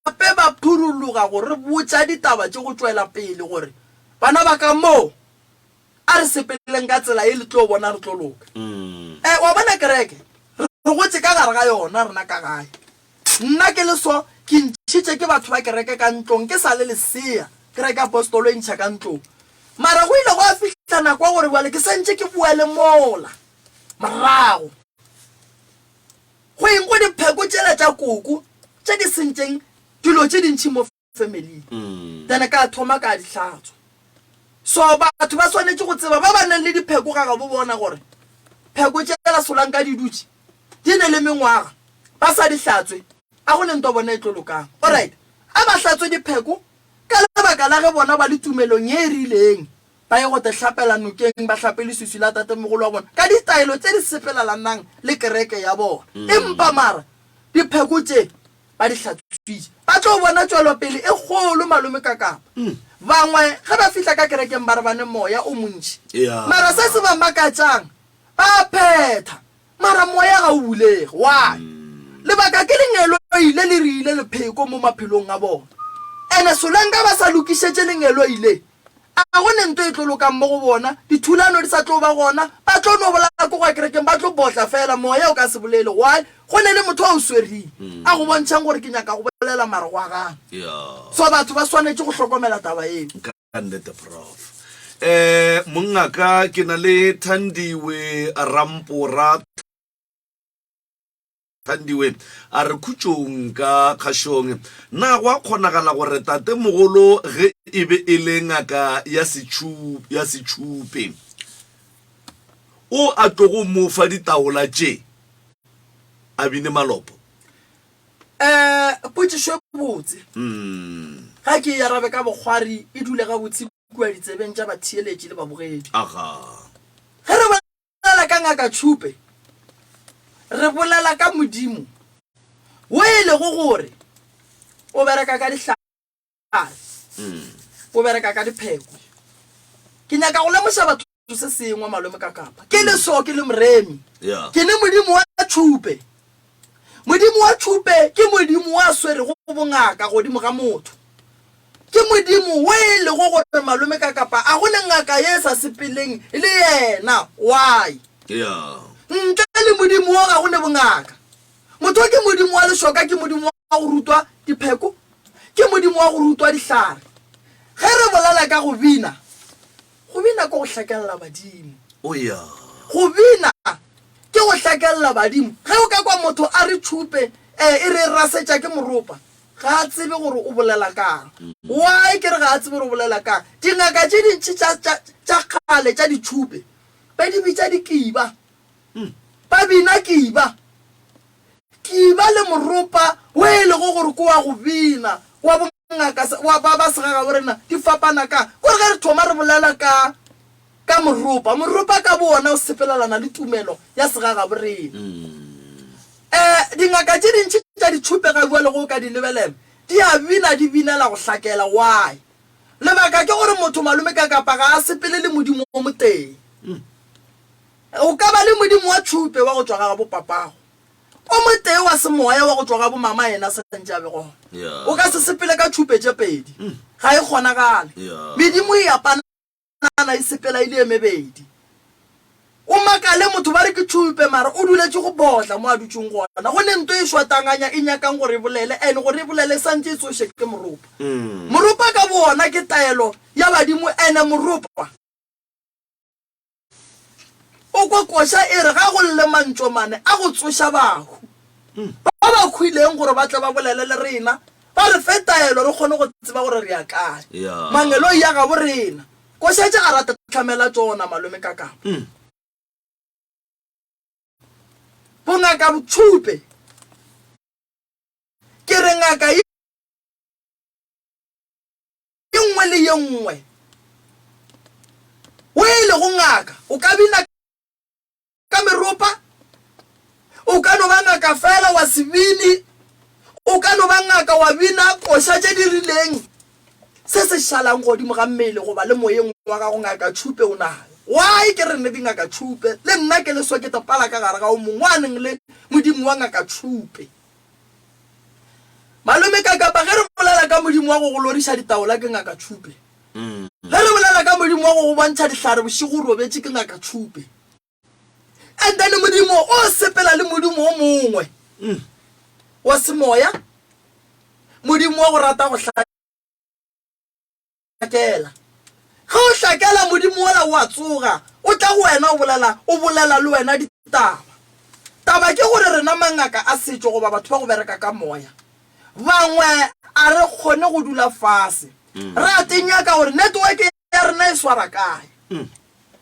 Speaker 2: Gape ba phurologa go re botša ditaba tše go tšwela pele gore, Bana ba ka mo, a re sepeleng ka tsela ye le tlo bona re tlo loka. E, wa bona kereke, re gotše ka gare ga yona rena ka gae. Nna ke le so, ke ntšhitše ke batho ba kereke ka ntlong ke sa le lesea, kereke ya Apostolo e ntšha ka ntlong. Mara go ile gwa fihla nako ya gore bjale ke santše ke boele mola morago. Go eng go dipheko tšela tša koko tše di sentšeng dilo tše dintši mo family then ka thoma ka di hlatswa. So batho ba swanetše go tseba ba ba nang le dipheko ga gabo bona gore pheko tšela solanka di dutše di ne le mengwaga ba sa di hlatswe a go ne nto bona e tlo lokang. Alright a ba hlatswe dipheko ka lebaka la ge bona ba le tumelong ye e rileng Ba ye go te hlapela nokeng, ba hlape leswiswi la tatemogolo wa bona ka ditaelo tše di sepelelanang le kereke ya bona. Empa mara dipheko tše ba di hlatswitše, ba tlo bona tšwelopele e kgolo. Malome Kakapa, Bangwe ge ba fihla ka kerekeng ba re ba ne moya o montši, mara se se ba makatšang ba a phetha Mara moya ga o bulege. Why? Lebaka ke lengeloi le le rile lepheko mo maphelong a bona. Ene solanka ba sa lokišetše lengeloi le, a go ne nto e tlo lokang mo go bona, dithulano di sa tlo ba gona, ba tlo no bolaya ko gwa kerekeng, ba tlo botla fela, moya o ka se bolele. Why? Go ne le motho a o swereng, a go bontšhang gore ke nyaka go bolela mara gwa gana. So batho ba swanetše go hlokomela taba eo.
Speaker 1: Ka nnete prof. Eh mongaka ke na le Thandiwe Rampora Thandiwe a re khutšong ka kgašong na go a kgonagala gore tatemogolo ge e be e le ngaka ya setšhu ya setšhupe o a tlogo mo fa ditaola tše a bine malopo
Speaker 2: Um potšišo e botse.
Speaker 1: Mm.
Speaker 2: Ga ke e arabe ka bokgwari e dule gabotse kua ditsebeng tša batheeletši le babogedi.
Speaker 1: Aga.
Speaker 2: Ge re bolela ka Ngaka Tšhupe, re bolela ka Modimo wo e lego gore o bereka ka dihlare,
Speaker 1: Mm.
Speaker 2: o bereka ka dipheko. Ke nyaka go lemoša batho. se sengwe malome ka kapa. Ke le so ke le moremi.
Speaker 1: Yeah.
Speaker 2: Ke ne modimo wa tšhupe. Modimo wa tšhupe ke modimo wa swerego bongaka godimo ga motho. Ke modimo wo e lego gore malome ka kapa a go ne ngaka ye e sa sepeleng le yena. Why?
Speaker 1: Yeah.
Speaker 2: Ntle le modimo wo ga go ne bongaka. Motho ke modimo wa lešoka, ke modimo wa go rutwa dipheko, ke modimo wa go rutwa dihlare. Ge re bolela ka go bina, go bina ke go hlakelela badimo.
Speaker 1: Oh yeah.
Speaker 2: Go bina ke go hlakelela badimo. Ge o ka kwa motho a re tšhupe, eh, e re e rasetša ke moropa, ga a tsebe gore o bolela kang. Why ke re ga a tsebe gore o bolela kang? Dingaka tše dintši tša, tša, tša kgale tša ditšhupe, ba di bitša dikiba. Ba bina kiba. Kiba le moropa wo e lego gore ke wa go bina wa bongaka wa ba ba segagabo rena di fapana ka gore ge re thoma re bolela ka ka moropa, moropa ka bowona o sepelelana le tumelo ya segagabo rena. Um dingaka tše dintši tša ditšhupe ga bjale ge o ka di lebelela di a bina di binela go hlakela. Why? Lebaka ke gore motho malome ka kapa ga a sepele le Modimo o motee. O ka ba le modimo wa tšhupe wa go tšwa ga gabo papago, o motee wa semoya wa go tšwa ga bo mama yena sa ntše a be gona. O ka se sepele ka tšhupe tše pedi, ga e kgonagale. Medimo e a panana e sepela e le e mebedi. O makale motho ba re ke tšhupe mara o duletše go botla mo a dutšeng gona. Go ne nto e šwatanganya e nyakang gore e bolele and gore e bolele e santše e tsoše ke moropa. Moropa ka bowona ke taelo ya badimo and moropa. O kwa koša e re ga go lle mantšomane a go tsoša bahu ba ba hwileng gore ba tle ba bolele le rena, ba re fe taelo re kgone go tseba gore re ya kae. Mangeloi a gabo rena. Koša tše ga ra tlhamela tšona, Malome Kakapa. Bongaka Botšhupe, Ke re ngaka ye nngwe le ye nngwe o e lego ngaka, o ka bina ka meropa, o ka no ba ngaka fela wa se bine, o ka no ba ngaka wa bina koša tše di rileng, se se šalang godimo ga mmele goba le moyeng wa gago ngaka tšhupe o nayo. Why ke re nne dingaka tšhupe, le nna ke leswa ke topala ka gare ga o mongwe wa neng le modimo wa ngaka tšhupe. Malome Kakapa, ge re bolela ka Modimo wa go go loriša ditaola ke Ngaka Tšhupe. Ge re bolela ka Modimo wa go go bontšha dihlare bošego o robetše ke Ngaka Tšhupe. And then Modimo o sepela le Modimo o mongwe wa semoya, Modimo wa go rata go hlakela. Ge o hlakela Modimo wola o a tsoga, o tla go wena o bolela, o bolela le wena ditaba. Taba ke gore rena mangaka a setšo goba batho ba go bereka ka moya, bangwe a re kgone go dula fase ra te nyaka gore network ya rena e swara kae.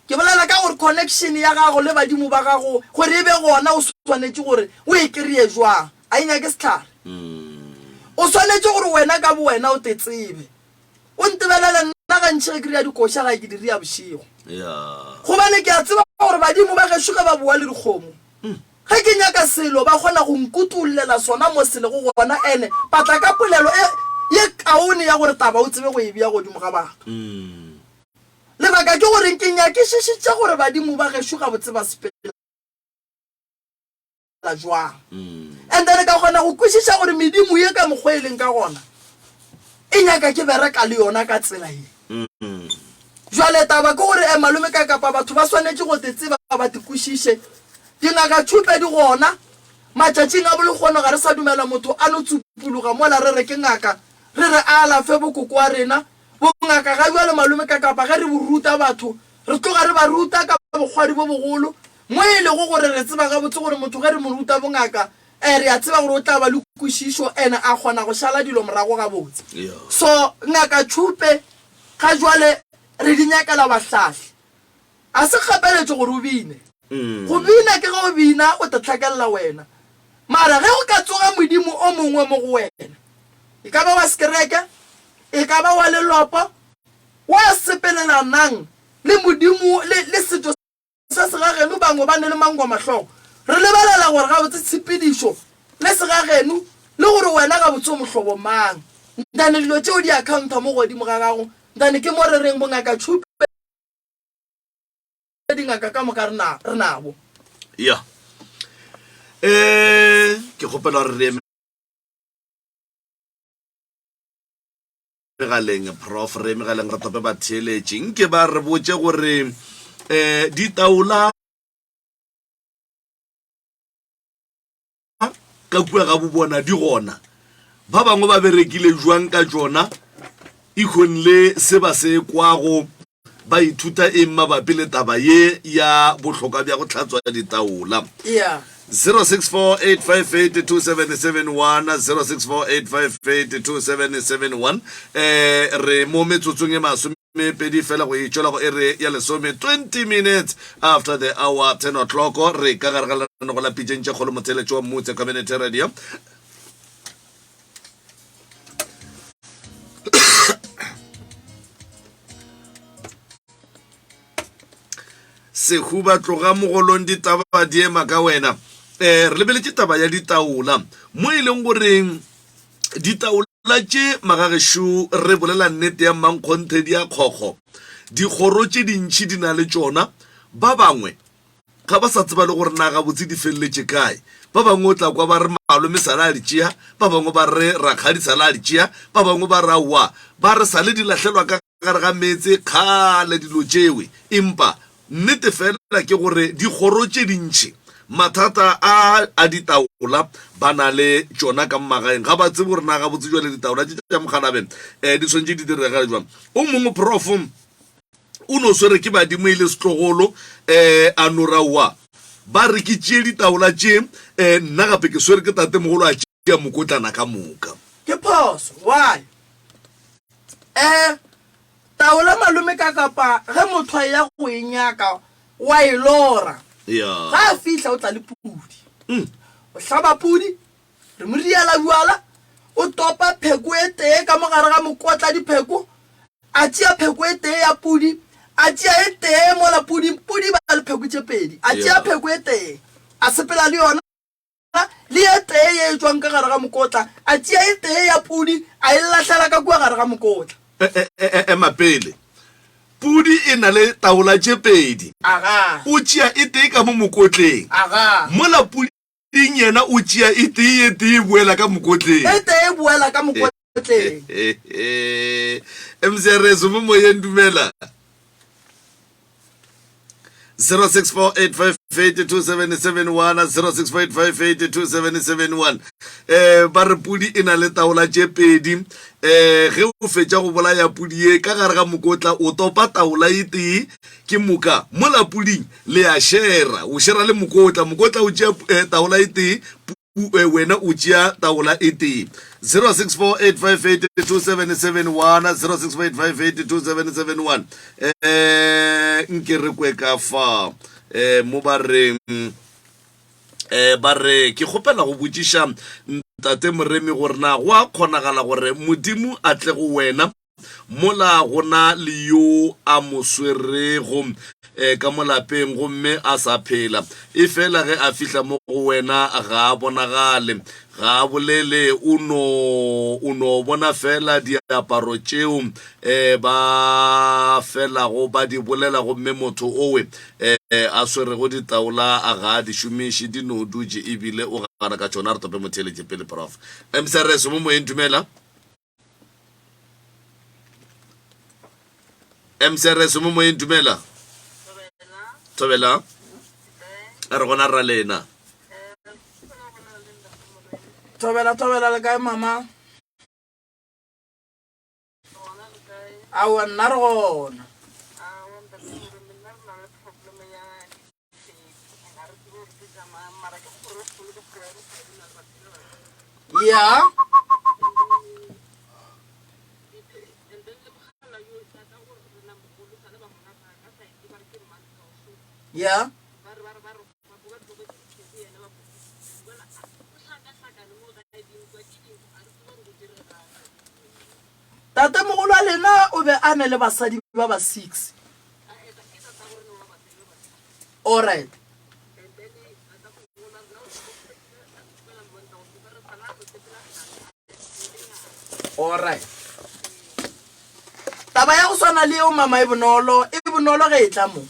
Speaker 2: Ke bolela ka gore connection ya gago le badimo ba gago gore e be gona o swanetše gore o e kry-e jwang, a e nyake sehlare. O swanetše gore wena ka bowena o te tsebe. O ntebelele nna gantši ge ke ria dikoša gae ke di ria bošego. Gobane ke a tseba gore badimo ba gešo ge ba boa le dikgomo, ge ke nyaka selo ba kgona go nkutollela sona mo se lego gona ene ba tla ka polelo e ye kaone ya gore taba o tsebe go e bea godimo ga batho. Lebaka ke gore ke nyakišišitše gore badimo ba gešo gabotse ba sepela. jwang. And then ka kgona go kwešiša gore medimo ye ka mokgwa e leng ka gona e nyaka ke bereka le yona ka tsela ye. Jwale taba ke gore eh, malome ka kapa batho ba swanetše go te tseba ba te kwešiše. Dingaka tšhupe di gona. Matšatšing a bolekgono ga re sa dumela motho a no tsupologa mola re re ke ngaka, re re a alafe bokoko wa rena. Bongaka ga bjale malome ka kapa ge re bo ruta batho Re tloga re ba ruta ka bokgwari bo bogolo, mo e lego gore re tseba gabotse gore motho ge re mo ruta bongaka, eh, re a tseba gore o tla ba le kwešišo and a kgona go šala dilo morago gabotse. So, Ngaka Tšhupe, ga jwale re di nyakela bahlahli. A se kgapeletšo gore o bine. Go bina ke ge o bina o te hlakelela wena. Mara ge go ka tsoga modimo o mongwe mo go wena, e ka ba wa sekereke, e ka ba wa lelopo, Wa sepelelanang le Modimo le, le setšo sa segageno, bangwe ba ne le mangwamahlogo. Re lebelela gore gabotse tshepedišo le segageno, le gore wena gabotse o mohlobo mang. Ntane dilo tšeo di accountwa mo godimo ga gago, ntane ke mo re reng bongaka Tšhupe. Dingaka ka moka re na, re nabo.
Speaker 1: Ya. Eh, ke kgopela gore re eme megaleng prof re megaleng re tope batheeletši nke ba re botše gore um ditaola ka kua ga bobona di gona ba bangwe ba berekile jwang ka tšona ikhong le se ba se kwago ba ithuta eng mabapi le taba ye ya bohlokwa bja go hlatswa ditaola
Speaker 2: Yeah.
Speaker 1: 0648582771 0648582771 eh re mo metsotsong e masomepedi fela go e tšwela go ere ya lesome 20 minutes after the hour 10 o'clock re ka gare ga lenanego la pitšeng tše kgolo motheletšo wa mmutse community radio Sehuba tloga mogolong ditaba di ema ka wena. Um re lebeletše taba ya ditaola mo e leng gore ditaola tše magagešo re bolela nnete ya mmankgonthe di a kgokgo. Dikgoro tše dintši di na le tšona, ba bangwe ga ba sa tseba le gore na gabotse di feleletše kae. Ba bangwe o tla kwa ba re malome sale a di tšea, ba bangwe ba re rakgadi sale a di tšea, ba bangwe ba re aowa, ba re sale di lahlelwa ka gare ga meetse kgale dilo tšewe. Empa nnete fela ke gore dikgoro tše dintši mathata a a ditaola ba na le tšona ka magaeng, ga ba tsebe gore na gabotse jwale ditaola tše tša mokgalabje um di swanetše di direga jwang. O mongwe prof o no swere ke badimo e le setlogolo um a no ra wa ba re ke tšee ditaola tše um nna gape ke swere ke tatemogolo a tšea mokotlana ka moka.
Speaker 2: Ke phoso why eh taola malome ka kapa ge motho a ya go e nyaka wa e lora
Speaker 1: Ya.
Speaker 2: ga a fihla o tla le pudi o hlaba pudi re mo riela bjala o topa pheko e tee ka mo gare ga mokotla dipheko A tšea pheko e tee ya pudi, a tšea e tee mola pudi, pudi ba le pheko tše pedi, a tšea pheko e tee, a sepela le yona, le e tee ye e tšwang ka gare ga mokotla, a tšea e tee ya pudi, a e lahlela ka kua gare ga mokotla.
Speaker 1: Ema pele. Pudi e na le taola tše pedi.
Speaker 2: Aga.
Speaker 1: O tšea e tee ka mo mokotleng.
Speaker 2: Aga.
Speaker 1: Mola puding yena o tšea e tee, e tee e boela ka mokotleng.
Speaker 2: E tee e boela ka mokotleng.
Speaker 1: MCRS mo moyeng dumela 0648582771 0648582771 eh ba re pudi e na le taola tše pedi eh ge o fetša go bolaya pudi ye ka gare ga mokotla o topa taola e tee ke moka mola puding le a shera o shera le mokotla mokotla o tšea eh, taola e tee wena o tšea taola e tee 0648582771 0648582771 eh nke re kwe ka fa eh mo ba reng eh ba re ke kgopela go botšiša ntate moremi gore na go a kgonagala gore modimo a tle go wena Mola go na le yo a mo swerego eh, ka mo lapeng gomme a sa phela, efela ge a fihla mo go wena ga a bonagale, ga a bolele, o no, o no bona fela diaparo tšeo eh, ba felago ba di bolela gomme motho owe eh, a swerego ditaola ga a di šomiše, di no dutše ebile o gana ka tšona. Re tope motheeletše pele, Prof. MCRS mo moyeng, dumela. mcrs mo moyeng dumela thobela a re gona ra lena
Speaker 2: thobela thobela le kae mama aowa nna re gona ya ya Tatemogolo wa lena o be a ne le basadi ba ba six. Alright. Alright. Taba ya go swana le yeo mama e bonolo, e bonolo ge e tla mo.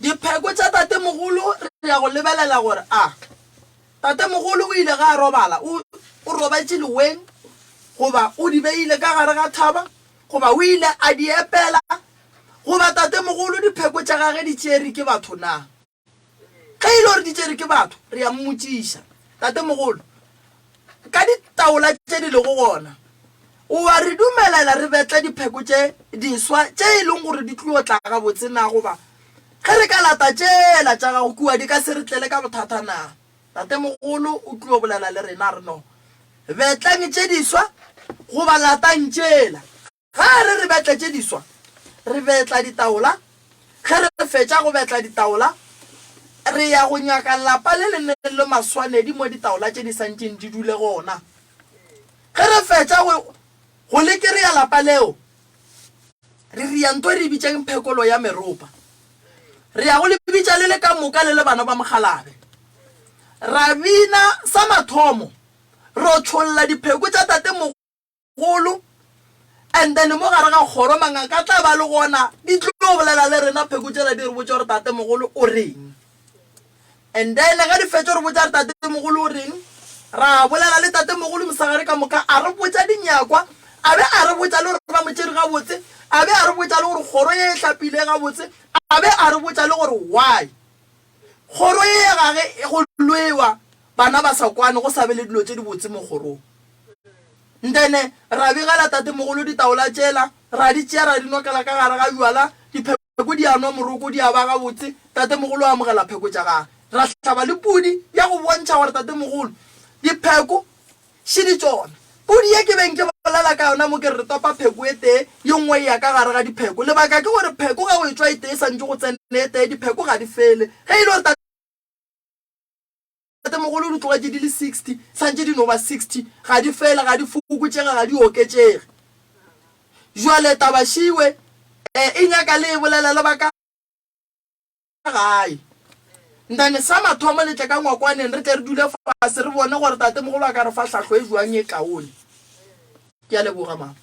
Speaker 2: Dipheko tša tatemogolo re ya go lebelela gore a tatemogolo o ile ge a robala o o robetše leweng goba o di beile ka gare ga thaba goba o ile a di epela goba tatemogolo dipheko tša gage di tšere ke batho na. Ge e le gore di tšere ke batho, re ya mmotšiša, Tatemogolo, ka ditaola tše di lego gona, o a re dumelela re betle dipheko tše diswa tše e leng gore di tlio tla gabotse na? Goba ge re ka lata tšela tša gago kua di ka se re tlele ka bothata na? Tatemogolo o tlio bolela le rena a re, No, betleng tše diswa goba latang tšela. Ga a re re betle tše diswa, re betla ditaola. Ge re fetša go betla ditaola, re ya go nyaka lapa le le neng le maswanedi mo ditaola tše di santšeng di dule gona. Ge re fetša go, go le kereya lapa leo, re ria nto e re e bitšang phekolo ya meropa. Re ya go le bitša le le ka moka le le bana ba mokgalabje. Ra bina sa mathomo, ro tšholla dipheko tša tate Golo, and then mo gare ga kgoro mangaka a tla ba le gona, di tlo bolela le rena pheko tšela di re botša gore tatemogolo o reng. And then ge di fetša re botša gore tatemogolo o reng, ra bolela le tatemogolo mosegare ka moka, a re botša dinyakwa, a be a re botša le gore ba mo tšere gabotse, a be a re botša le gore kgoro ye e hlapile gabotse, a be a re botša le gore why kgoro ye ya gage go lwewa bana ba sa kwane, go sa be le dilo tše dibotse mo kgorong. Ntene ra begela tatemogolo ditaola tšela, ra di tšea ra di nokela ka gare ga bjala, dipheko di a nwa moroko di a ba gabotse, tatemogolo a amogela pheko tša gagwe. Ra hlaba le pudi ya go bontšha gore tatemogolo dipheko šidi tšona. Pudi ye ke beng ke bolela ka yona mo ke re re topa pheko e tee, ye nngwe e ya ka gare ga dipheko. Lebaka ke gore pheko ge go etšwa e tee e santše go tsene e tee, dipheko ga di fele. Ge e le gore. Tatemogolo di tlogetše di le 60, santše di no ba 60, ga di fele, ga di fokotšege, ga di oketšege. Jwale taba šiwe, e, e nyaka le e bolela le ba ka gae. Ntane sa mathomo le tle ka ngwakwaneng re tle re dule fase re bone gore tatemogolo a ka re fa hlahlo e jwang e kaone. Ke a leboga mama.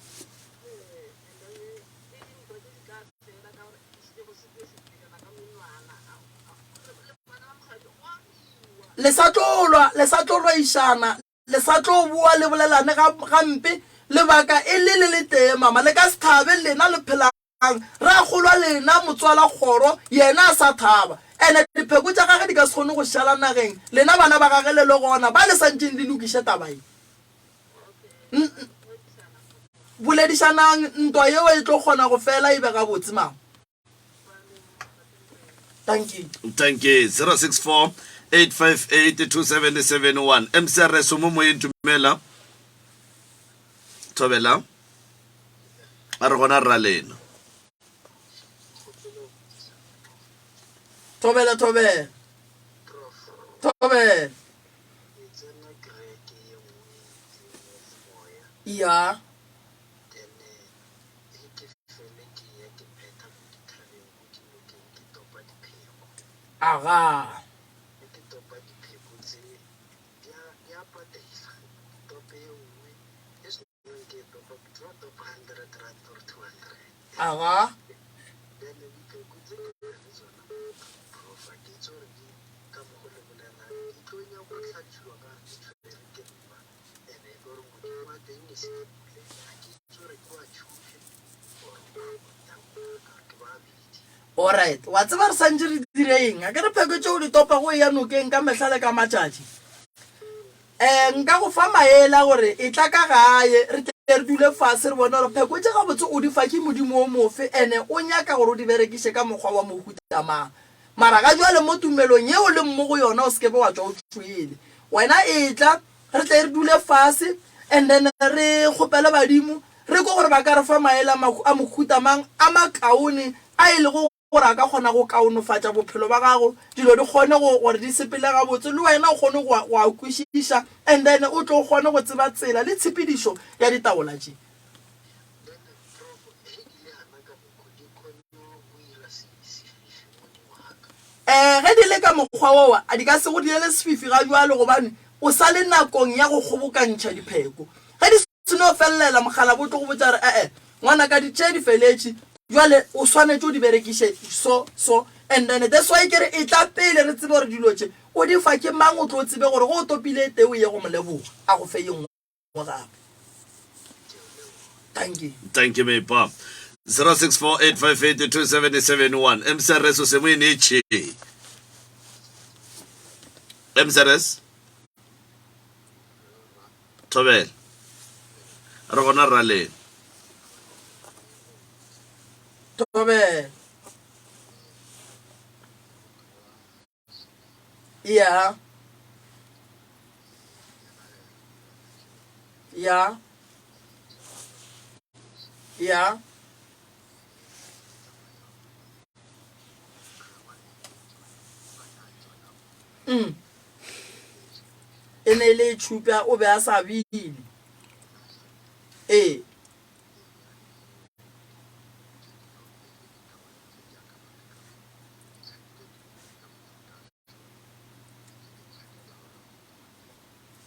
Speaker 2: Le sa tlo lwa, le sa tlo lwaišana, le sa tlo boa le bolelane ga, gampe, lebaka e le le letee, mama. Le ka se thabe, lena le phelang. Ra kgolwa lena, motswala kgoro, yena a sa thaba. Ene dipheko tša gage di ka se kgone go šala nageng, lena bana ba gage le le gona, ba le sa ntšeng le lokiše taba ye. Boledišanang, ntwa yeo e tlo kgona go fela e be gabotse, mama. Dankie.
Speaker 1: Dankie. 064 858 2771. MCRS o mo moyeng dumela. Thobela. A re gona rra lena.
Speaker 2: Thobela thobela. Thobela. Ya.
Speaker 3: Ge ke fele ke eya ke phetha ko dithabeng ko dinokeng ke topa dipheko.
Speaker 2: Aga.
Speaker 3: Ge ke topa dipheko tse di a di a patela. Ke tope ye nngwe e sengwe ke e topa ke tlo topa R100 or R200.
Speaker 2: Aga.
Speaker 3: Then dipheko tse ke na le tsona Prof ga ke itse gore di ka mokgo le bolelang di tlo nyaka go hlatswiwa ka di tshwere ke nna.
Speaker 2: Alright, wa tseba re santše re dire eng? A ke re pheko tšeo di topa go eya nokeng ka mehla le ka matšatši. Um nka go fa maele a gore e tla ka gae re tle re dule fase re bone gore pheko tše gabotse o di fa ke modimo o mofe ene o nyaka gore o di berekiše ka mokgwa wa mohuta mang. Mara ga jwale mo tumelong ye o leng mo go yona o se ke be wa tšwa o tšwele. Wena etla re tle re dule fase and then re kgopele badimo re kwe gore ba ka re fa maele a mohuta mang a makaone a e lego gore a ka kgona go kaonofatša bophelo ba gago, dilo di kgone go gore di sepele gabotse le wena o kgone go go a kwešiša and then o tlo kgone go tseba tsela le tshepedišo ya ditaola tše. Ee, ge di le ka mokgwa woo, a di ka se go direle sefifi ga bjalo, gobane o sa le nakong ya go kgobokantšha dipheko. Ge di se no felelela, mokgalabje o tlo go botša gore, E-e, ngwanaka, di tše di feletše, bjale o swanetše o di berekiše so, so. And then that's why ke re e tla pele re tsebe gore dilo tše o di fa ke mang o tlo tsebe gore ge o topile e tee o ye go mo leboga a go fe ye nngwe gape. Thank you.
Speaker 1: Thank you Mepa. 0648582771 MCRS o se mo enetše. MCRS Thobela. Re gona raleng.
Speaker 2: Thobela. Ya. Ya. Ya. Mm. E ne e le tšhupa o be a sa bile. Ee.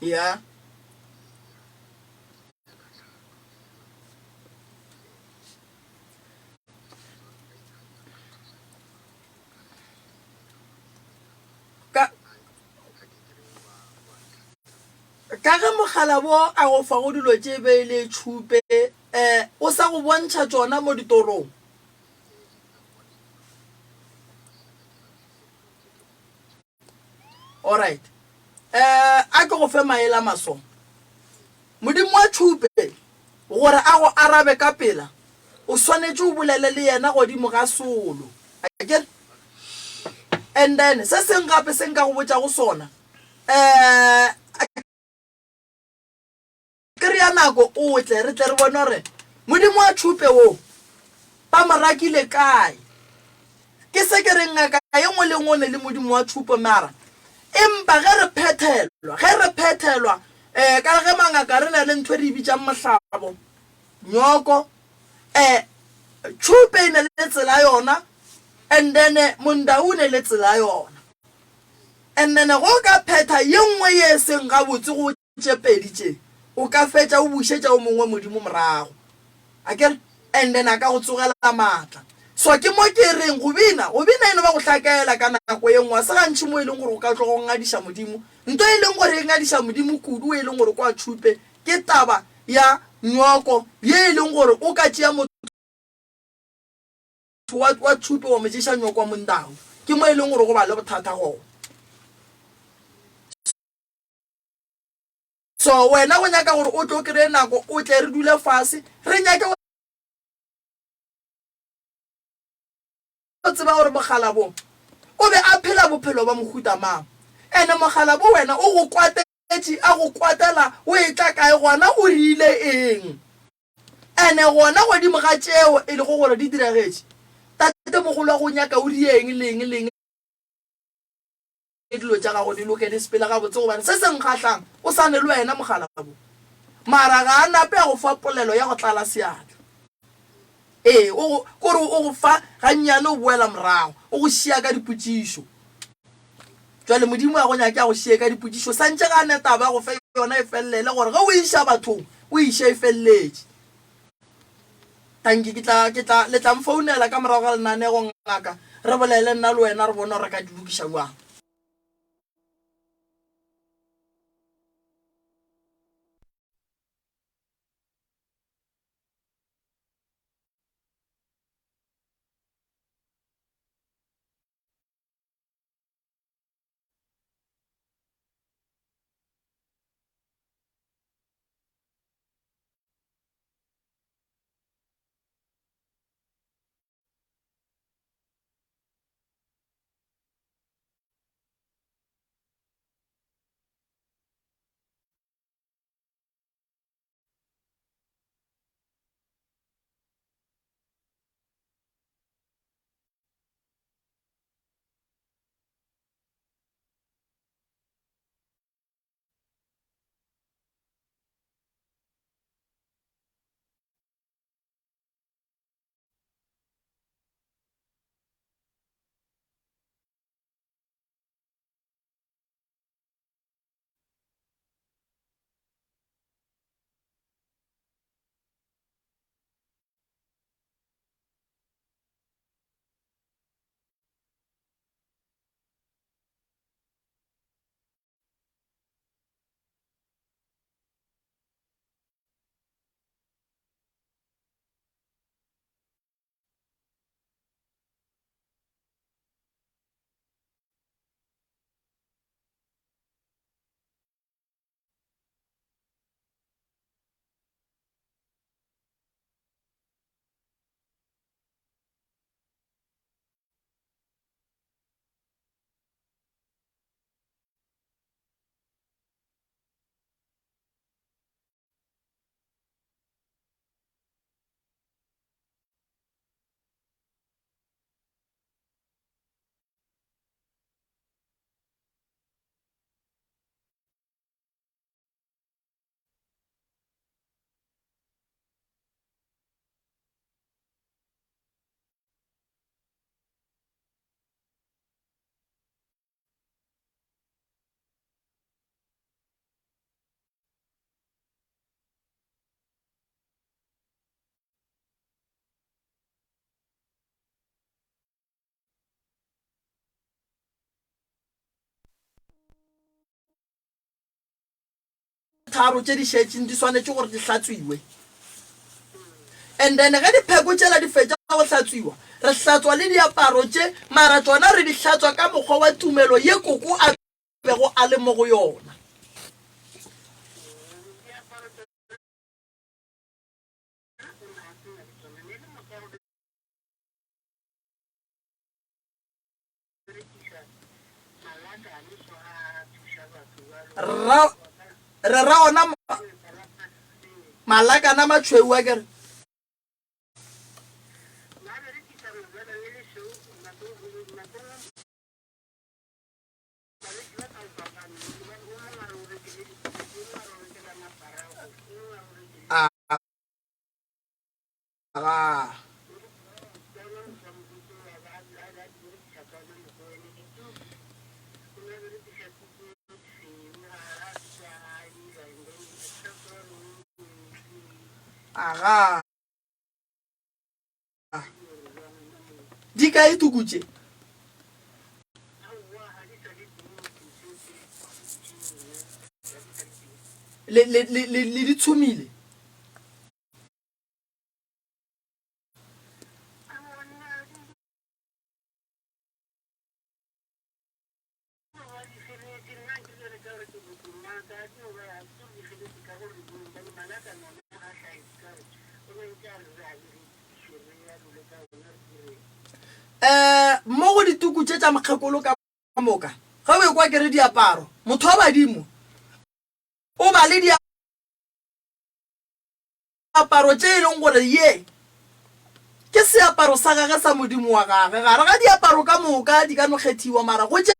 Speaker 2: Ya. Ka ka ge mokgalabo a go fago dilo tše be e le tšhupe, um o sa go bontšha tšona mo ditorong. Alright. Eh, a ke go fe maele a maso. Modimo wa tšhupe, gore a go arabe ka pela, o swanetše o bolele le yena godimo ga solo. Akere? And then, se seng gape se nka go botšago sona, eh, Kry-a nako o tle, re tle re bone gore Modimo wa tšhupe wo ba mo rakile kae. Ke se ke reng ngaka ye nngwe le nngwe o ne le Modimo wa tšhupo mara empa ge re phethelwa, ge re phethelwa um ka ge mangaka re na le ntho e re e bitsang mohlabo, nyoko, um tšhupe e ne le tsela yona and then mondau o ne le tsela yona. And then go ka phetha ye nngwe ye e seng gabotse go Tše pedi tše, o ka fetša o bušetša o mongwe Modimo morago. Akere? And then a ka go tsogela maatla. So ke mo ke reng, go bina, go bina e no ba go hlakaela ka nako ye nngwe. Ga se gantši mo e leng gore o ka tloga o ngadiša Modimo. Nto e leng gore e ngadiša Modimo kudu, e leng gore kwa tšhupe, ke taba ya nywako ye e leng gore o ka tšea motho wa, wa tšhupe wa mo tšeša nywako wa mondau. Ke mo e leng gore go ba le bothata gona. So wena o nyaka gore o tlo kry-e nako o tle re dule fase re nyake go tseba gore mokgalabo o be a phela bophelo ba mohuta mang. Ene mokgalabo wena o go kwatetše a go kwatela o etla kae gona o rile eng. Ene gona godimo ga tšeo e lego gore di diragetše tatemogolo wa go nyaka o rieng le eng le eng. Dilo tša gago di loke di sepele gabotse gobane se se nkgahlang o sa ne le wena mokgalabo. Mara ga a nape a go fa polelo ya go tlala seatla. Ee, o go, kore o go fa gannyane o boela morago, o go šia ka dipotšišo. Jwale Modimo a go nyake a go šie ka dipotšišo, santše ga a ne taba a go fe yona e fellele gore ge o e iša bathong o e iše e felletše. Tanki, ke tla, ke tla, le tla mfounela ka morago ga lenanego, ngaka, re bolele nna le wena, re bone gore re ka di lokiša bjang. tharo tše di šetšeng di swanetše gore di hlatswiwe. And then ge dipheko tšela di fetša go hlatswiwa, re hlatswa le diaparo tše, mara tšona re di hlatswa ka mokgwa wa tumelo ye koko a bego a le mo go yona. Ra, re ra ona malakana a matšhweu a kere. Aga. Aga. Di kae tuku tše? Le le le le di tshumile? Um mo go dituku tše tša mokgekolo ka moka, ge o ekwa ke re diaparo, motho wa badimo o ba le diaparo tše e leng gore ye ke seaparo sa gage sa modimo wa gage. Gare ga diaparo ka moka di ka no kgethiwa, mara go tše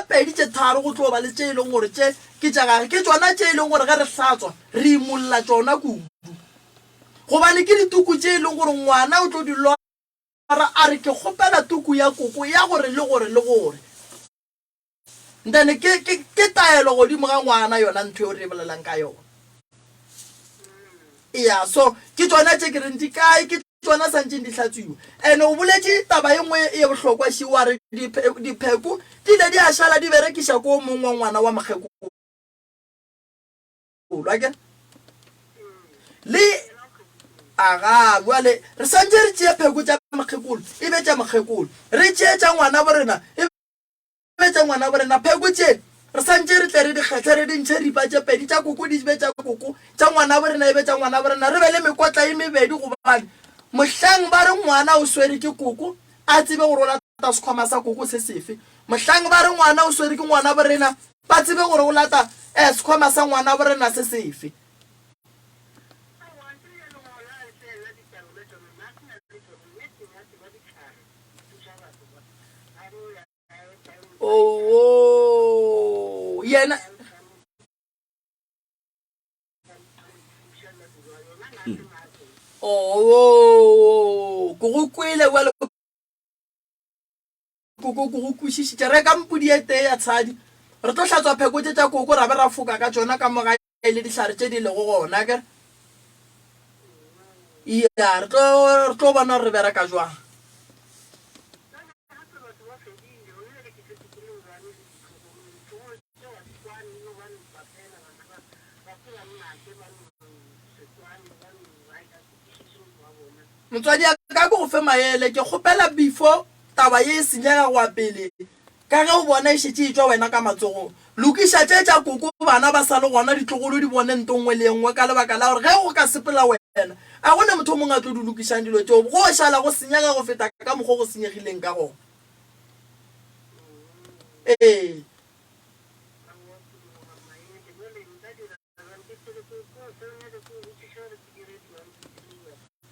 Speaker 2: pedi tše tharo go tlo ba le tše e leng gore tše ke tša gage. Ke tšona tše e leng gore ge re hlatswa re imolla tšona kudu, gobane ke dituku tše e leng gore ngwana o tlo di lora a re ke kgopela tuku ya koko ya gore le gore le gore. Then ke, ke, ke taelo godimo ga ngwana yona ntho eo re e bolelang ka yona. Eya, so ke tšona tše ke reng di kae, ke tšona santšeng di hlatswiwa. And o boletše taba e nngwe ye bohlokwa ši, wa re dipheko di ile di a šala di berekiša ko mong wa ngwana wa mokgekolo. Akere? Le aga bjale re santše re tšee pheko tša mokgekolo e be tša mokgekolo, re tšee tša ngwana bo rena e be tša ngwana bo rena. Pheko tše re santše re tle re di kgehle, re di ntšhe ripa tše pedi, tša koko di be tša koko, tša ngwana bo rena e be tša ngwana bo rena. Re be le mekotla e mebedi gobane mohlang ba re ngwana o swere ke koko, a tsebe gore o lata sekhwama sa koko se sefe. Mohlang ba re ngwana o swere ke ngwana bo rena, ba tsebe gore o lata um sekhwama sa ngwana bo rena se sefe. Oo, yena. Oo, ke go kwele bjale, koko, ke go kwešišitše. Reka mpudi e tee ya tshadi, re tlo hlatswa pheko tše tša koko ra be ra foka ka tšona ka mo gae le dihlare tše di lego gona, akere? Ya, re tlo, re tlo bona gore re bereka jwang. Motswadi a ka ke go fe maele, ke kgopela before taba ye e senyega go ya pele, ka ge o bona e šetše e tšwa wena ka matsogong, lokiša tše tša koko bana ba sa le gona, ditlogolo di bone nto nngwe le ye nngwe ka lebaka la gore ge go ka sepela wena a go ne motho o mongwe a tlo di lokišang dilo tšeo, go šala go senyega go feta ka mokgo go senyegileng ka gona. Ee.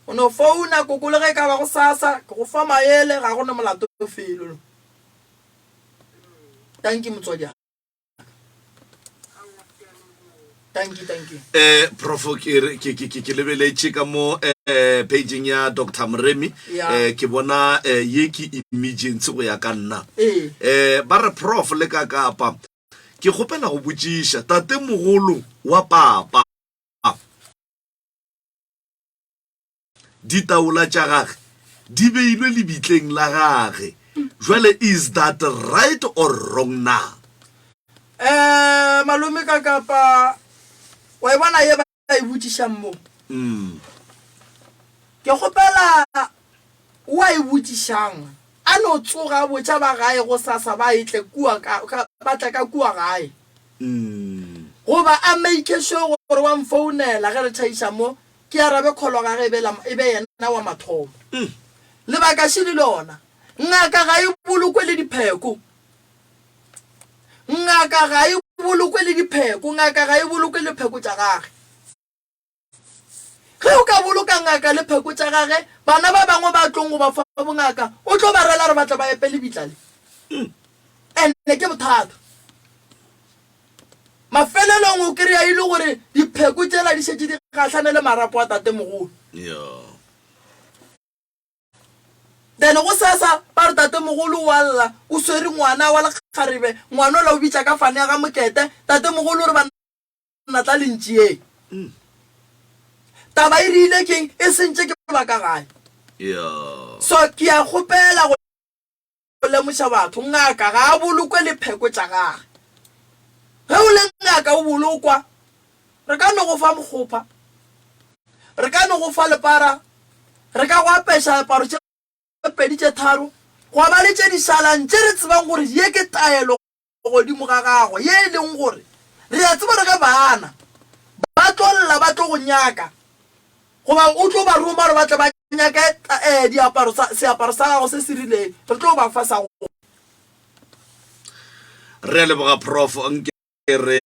Speaker 2: O no founa koko le ge e ka ba gosasa, ke go fa maele, ga go ne molato felo. Tanki motswadi wa ka. Tanki, tanki.
Speaker 1: Eh, Profo ke re- ke ke ke ke lebeletše ka mo eh pageng ya Dr. Moremi
Speaker 2: Ya.
Speaker 1: eh ke bona eh, ye ke emergency go ya ka nna.
Speaker 2: Ee.
Speaker 1: Eh ba re prof le ka kapa Ke kgopela go botšiša, tatemogolo wa papa, ditaola tša gage di beilwe lebitleng la gage, jwale is that right or wrong na?
Speaker 2: Eh, malome ka kapa. Wa e bona ye ba e botšišang mo? Ke kgopela o a e botšišang a no tsoga a botša ba gae gosasa ba etle kua ka, ka, ba tle ka kua gae. Goba a make sure gore wa mfounela ge re tšhaiša mo, ke arabe call gage e be la, e be yena wa mathomo. Lebaka šele lona, ngaka ga e bolokwe le dipheko. Ngaka ga e bolokwe le dipheko, ngaka ga e bolokwe le pheko tša gage. Ge o ka boloka ngaka le pheko tša gage, bana ba bangwe ba tlong go ba fa bongaka, o tlo ba rela gore ba tle ba epe lebitla le. Ene ke bothata. Mafelelong o kry-a e le gore dipheko tšela di šetše di gahlane le marapo a tatemogolo. Then gosasa ba re tatemogolo o a lla, o swere ngwana wa lekgarebe, ngwana ola o bitša ka fane ya ga Mokete, tatemogolo o re banna tla le ntšeeng. Taba e rile keng e sentše ke ba ka gae. So ke a kgopela go lemoša batho, ngaka ga a bolokwe le pheko tša gage. Ge o le ngaka o bolokwa, re ka no go fa mokgopha, re ka no go fa lepara, re ka go apeša aparo tše pedi tše tharo, gwa ba le tše di šalang tše re tsebang gore ye ke taelo godimo ga gagwe, ye e leng gore re a tseba gore ge baana ba tlo lla ba tlo go nyaka, goba o tlo ba roma gore ba tle ba nyake eh, diaparo sa, seaparo sa gago se se rileng, re tlo ba fa sa go.
Speaker 1: Re a leboga Prof. Nke re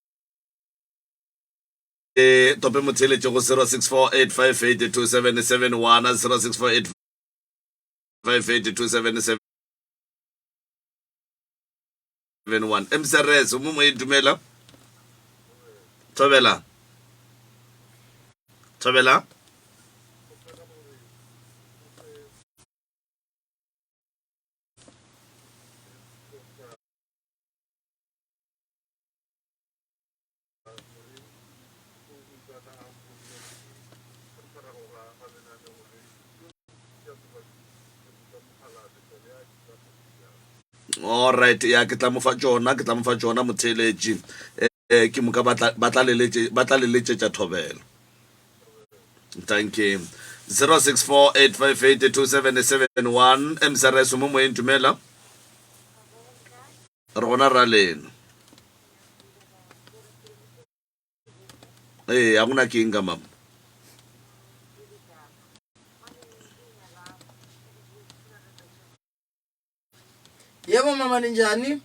Speaker 1: tope motheeletši go 0648582771, 0648582771. MCRS, o mo moyeng, dumela. Thobela. Thobela. Alright, ya ke tla mo fa tšona, ke tla mo fa tšona motheeletši. Eh, ke moka ba tla ba tla leletše ba tla leletšetša thobela. Thank you. 0648582771 MCRS mo moyeng dumela. Re gona ra lena. Ee, a gona ke eng ka mama?
Speaker 2: Yebo mama ninjani?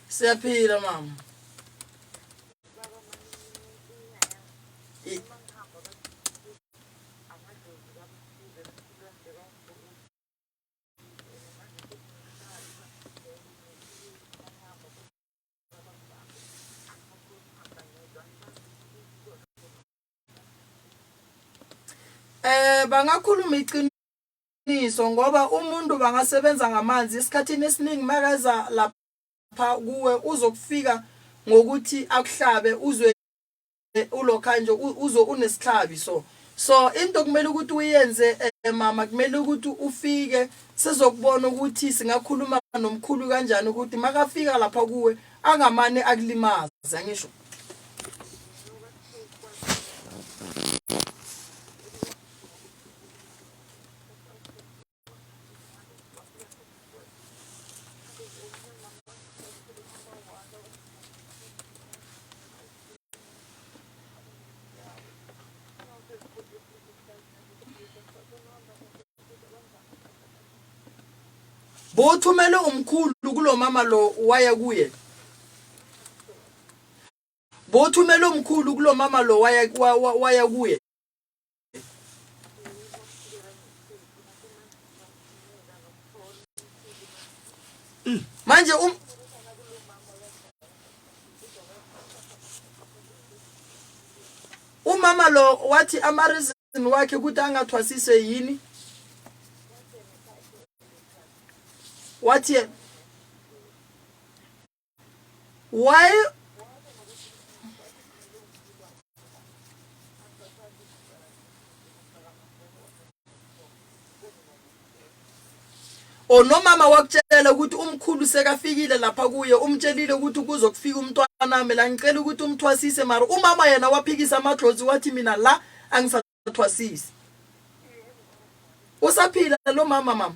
Speaker 2: Siyaphila mama. I- Eh bangakhuluma iqiniso ngoba umuntu bangasebenza ngamanzi esikhathini esiningi makeza lapha kuwe uzokufika ngokuthi akuhlabe uzwe ulokha nje uzo unesihlabi so so into kumele ukuthi uyenze eh, mama kumele ukuthi ufike sizokubona ukuthi singakhuluma nomkhulu kanjani ukuthi makafika lapha kuwe angamane akulimaze angisho. Bowuthumele umkhulu kulo mama lo waya kuye. Bowuthumele umkhulu kulo mama lo waya waya kuye. Manje um Umama lo wathi ama reason wakhe ukuthi angathwasise yini? Wathi why o nomama wakutshela. Uyamtshela ukuthi umkhulu sekafikile lapha kuye, umtshelile ukuthi kuzokufika umntwanami la, ngicela ukuthi umthwasise mara umama yena waphikisa amadlozi wathi mina la angisathwasisi. Usaphila lo mama mama?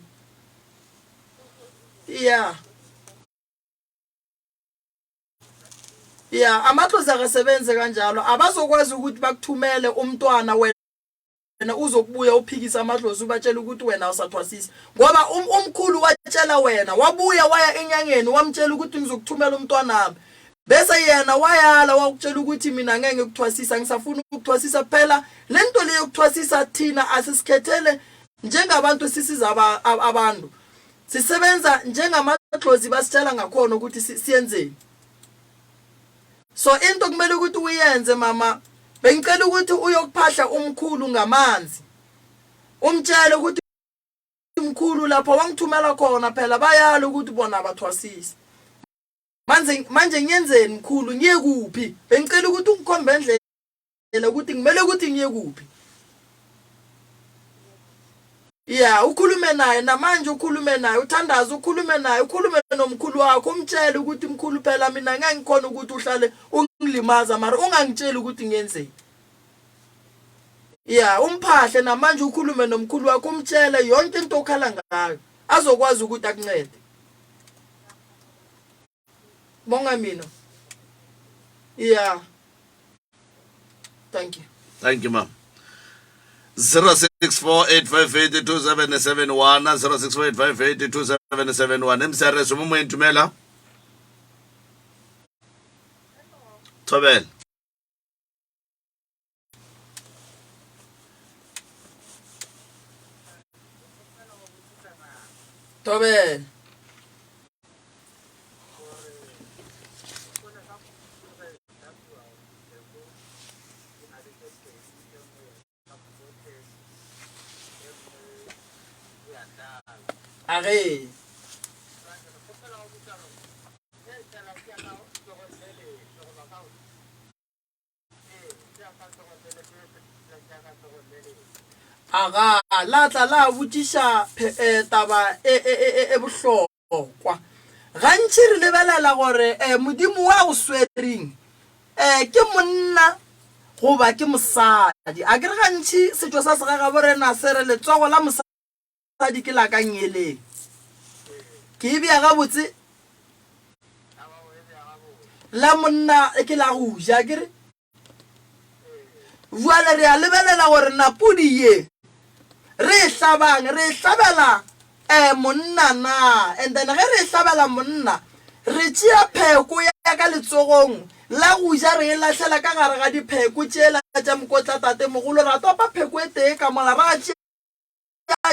Speaker 2: Yeah. Yeah, amadlozi akasebenze kanjalo. Abazokwazi ukuthi bakuthumele umntwana wena wena uzokubuya uphikisa amadlozi ubatshela ukuthi wena awusathwasisi ngoba um, umkhulu watshela wena wabuya waya enyangeni wamtshela ukuthi ngizokuthumela umntwanami bese yena wayala wakutshela ukuthi mina ngeke ngikuthwasisa ngisafuna ukuthwasisa phela le nto le yokuthwasisa thina asisikhethele njengabantu sisiza abantu sisebenza njengamadlozi basitshela ngakhona ukuthi siyenzeni So into kumele ukuthi uyenze mama bengicela ukuthi uyokuphahla umkhulu ngamanzi umtshele ukuthi mkhulu lapho wangithumela khona phela bayala ukuthi bona abathwasisi manje manje ngiyenzeni mkhulu ngiye kuphi bengicela ukuthi ungikhombe endlela ukuthi ngimele ukuthi ngiye kuphi Ya, ukhulume naye namanje ukhulume naye uthandaze ukhulume naye ukhulume nomkhulu wakho umtshele ukuthi mkhulu phela mina ngeke ngikhona ukuthi uhlale ungilimaza mara ungangitsheli ukuthi ngenzeni. Ya, umphahle namanje ukhulume nomkhulu wakho umtshele yonke into okhala ngayo azokwazi ukuthi akuncede. Bonga mina. Yeah. Thank you.
Speaker 1: Thank you, ma'am. 0648582771 0648582771 MCRS mo moeng dumela. Thobela.
Speaker 2: Thobela. A re. Aga, la tla la botšiša eh, taba e, e, e, e, e bohlokwa. Gantši re lebelela gore eh, Modimo wa go swereng eh, ke monna goba ke mosadi. A ke re gantši setšo sa segagabo rena se re letsogo la mosadi ke la ka ngeleng. Ke e bea gabotse? La monna ke la go ja, ke re? Bjale re a lebelela gore na pudi ye re e hlabang re e hlabela um monna na, and then ge re e hlabela monna re tšea pheko ya ka letsogong la go ja re e lahlela ka gare ga dipheko tšela tša mokotla tatemogolo, ra topa pheko e tee ka mola ra tšea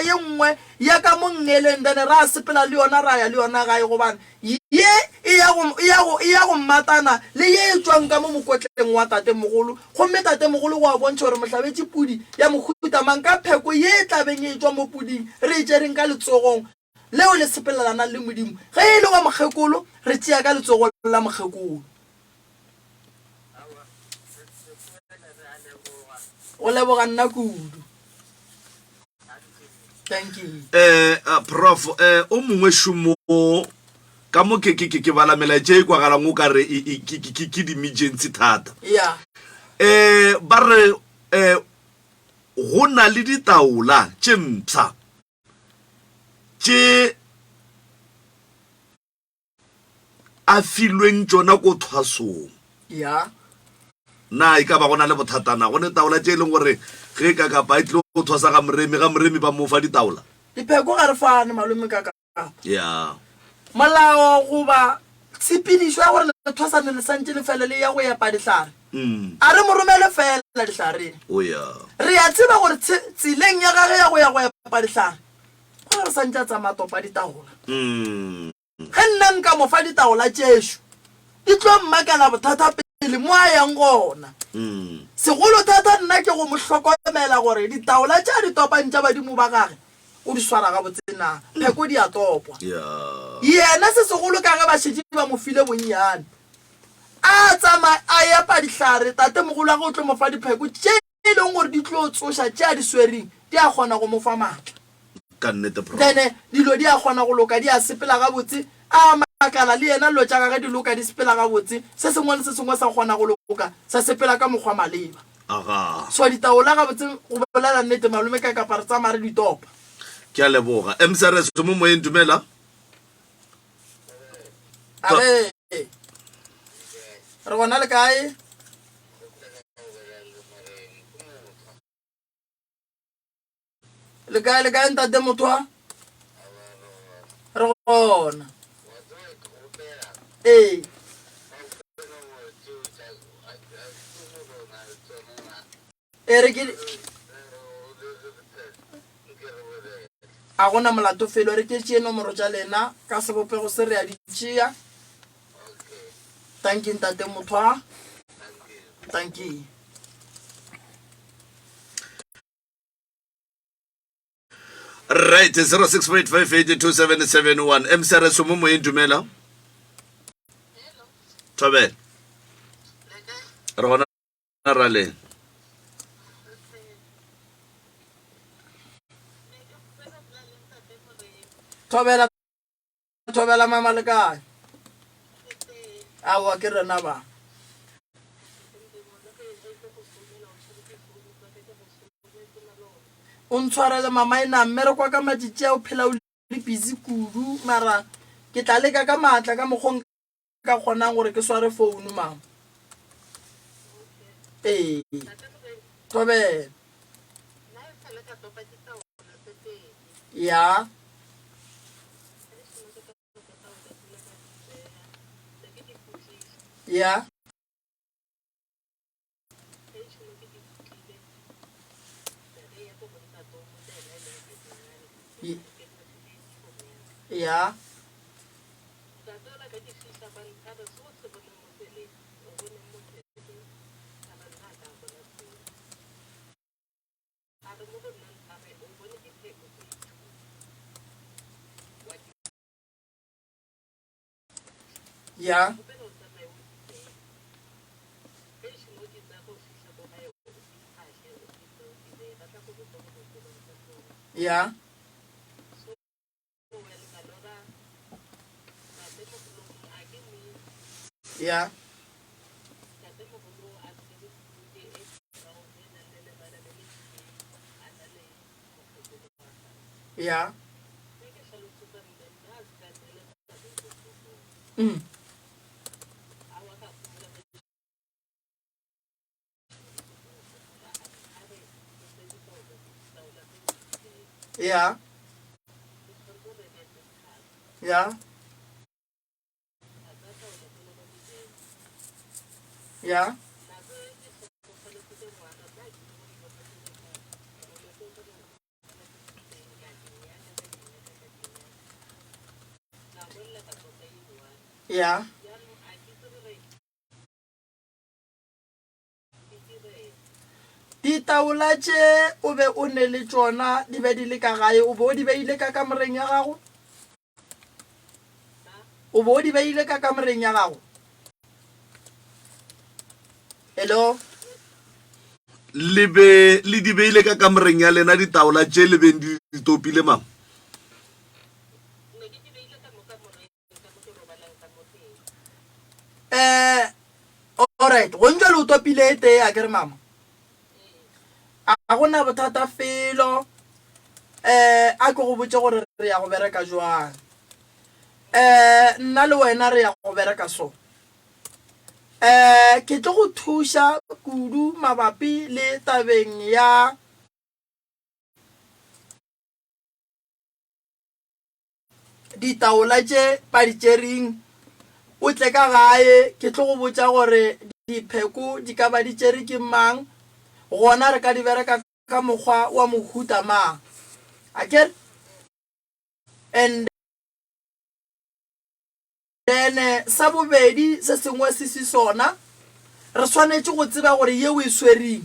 Speaker 2: ye nngwe ya ka mo nngeleng then ra sepela le yona ra ya le yona gae gobane ye e ya go, e ya go, e ya go mmatana le ye e tšwang ka mo mokotleng wa tatemogolo. Gomme tatemogolo go a bontšha gore mohlabetše pudi ya mohuta mang ka pheko ye e tla beng e tšwa mo puding re e tšereng ka letsogong leo le sepelelanang le Modimo. Ge e le wa mokgekolo re tšea ka letsogong la mokgekolo. Go leboga nna kudu. Thank you.
Speaker 1: Eh, uh, prof eh, o mongwe šomo ka mo ke ke ke ke bala melaetša e kwagalang o ka re e- e- ke ke- ke- ke di-emergency thata
Speaker 2: Yeah.
Speaker 1: eh ba re eh go na le ditaola tše mpsha tše a filweng tšona ko thwasong.
Speaker 2: Ya.
Speaker 1: Na e ka ba go na le bothata na? Go ne taola tše e leng gore ge ka kapa e tlile go thwasa ga moremi, ga moremi ba mo fa ditaola?
Speaker 2: Dipheko ga re fane, malome ka kapa.
Speaker 1: Ya.
Speaker 2: Molao goba tshepedišo ya gore lethwasane le santše le fele le ya go epa dihlare, a re mo romele fela dihlareng.
Speaker 1: O ya.
Speaker 2: Re a tseba gore tseleng ya gage ya go ya go epa dihlare, go re santše a tsamaya topa ditaola. Ge nna nka mo fa ditaola tšešo, di tlo mmakela bothata pele mo a yang gona. Segolothata nna ke go mo hlokomela gore ditaola tše a di topang tša badimo ba gage o di swara gabotse na. Pheko di a topwa. Yena se segolo ka ge ba šetše ba mo file bonnyane, a tsamaya a epa dihlare, tatemogolo wa gagwe o tlo mo fa dipheko tše e leng gore di tlo tsoša tše a di swereng, di a kgona go mo fa maatla.
Speaker 1: Ka nnete, Prof.
Speaker 2: Then dilo di a kgona go loka, di a sepela gabotse. A makala le yena dilo tša gage di loka, di sepela gabotse. Se sengwe le se sengwe sa kgona go loka, sa sepela ka mokgwa maleba.
Speaker 1: Agaa.
Speaker 2: So ditaola gabotse, go bolela nnete, malome ka kapa re tsamaya re di topa.
Speaker 1: Ke a leboga. MCRS mo moyeng, dumela.
Speaker 2: A re, re gona le kae? Le kae, le kae ntate Mothwa? Re gona. Ee. E re ke a gona molato felo re ke tšee nomoro tša lena ka sebopego se re a di tšea. Tanki ntate Mothwa. Tanki.
Speaker 1: Right, 0685827771 MCRS mo moyeng dumela. Thobela. Re gona raleng.
Speaker 2: Thobela Thobela mama le kae? Aowa ke rena ba. O ntshwarele mama e na mmereko wa ka matšatši a o phela o le busy kudu mara ke tla leka ka maatla ka mokgo nka kgonang gore ke sware founu mama. Ee. Thobela. Ya. Ya. Ya. Ya. Ya. Ya. Ya. Mm. Ya. Ya. Ya. Ya. Ditaola tše o be o ne le tšona di be di le ka gae, o be o di beile ka kamoreng ya gago? O be o di beile ka kamoreng ya gago? Hello?
Speaker 1: Le be le di beile ka kamoreng ya lena ditaola tše le beng di di topile, mama?
Speaker 2: Eh, alright, go ntšwa le o topile e tee a kere mama? A go na bothata felo. Eh, a ke go botše gore re ya go bereka jwang. Eh, nna le wena re ya go bereka so. Eh, ke tlo go thuša kudu mabapi le tabeng ya Ditaola tše ba di tšering, o tle ka gae, ke tlo go botša gore dipheko di ka ba di tšere ke mang, gona re ka di bereka ka mokgwa wa mohuta mang. Akere? And then sa bobedi se sengwe se se sona, re swanetše go tseba gore yeo e swereng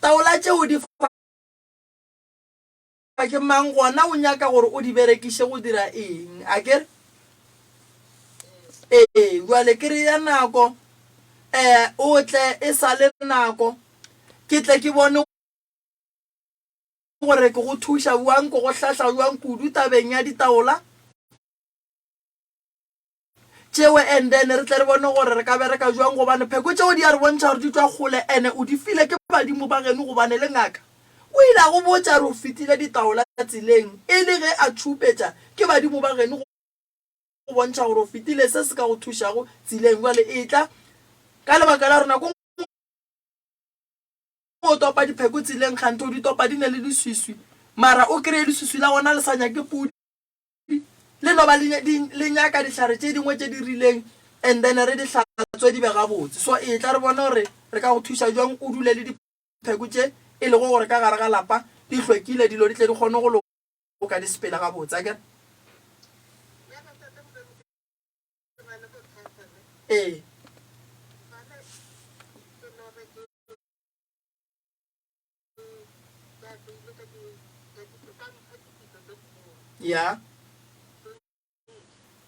Speaker 2: taola tšeo di fa Ke mang gona o nyaka gore o di berekiše go dira eng? Akere? Ee, bjale ke re ya nako, eh, o tle e sa le nako, ke tle ke bone. gore ke go thuša bjang, ke go hlahla bjang kudu tabeng ya ditaola tšeo and then re tle re bone gore re ka bereka bjang gobane pheko tšeo di a re bontšha gore di tšwa kgole ene o di file ke badimo ba geno gobane le ngaka o ile a go botša re o fetile ditaola tseleng e le ge a tšhupetša ke badimo ba geno go bontšha gore o fetile se se ka go thušago tseleng bjale etla ka lebaka la gore nako o topa dipheko tseleng kganthe o di topa di ne le leswiswi mara o kry-e leswiswi la gona le sa nyake pudi le no ba le nyaka dihlare tše dingwe tše di rileng and then re di hlatswe di be gabotse. So etla re bone gore re ka go thuša jwang o dule le dipheko tše e lego gore ka gare ga lapa di hlwekile, dilo di tle di kgone go loka di sepele gabotse, akere? Ee. Ya.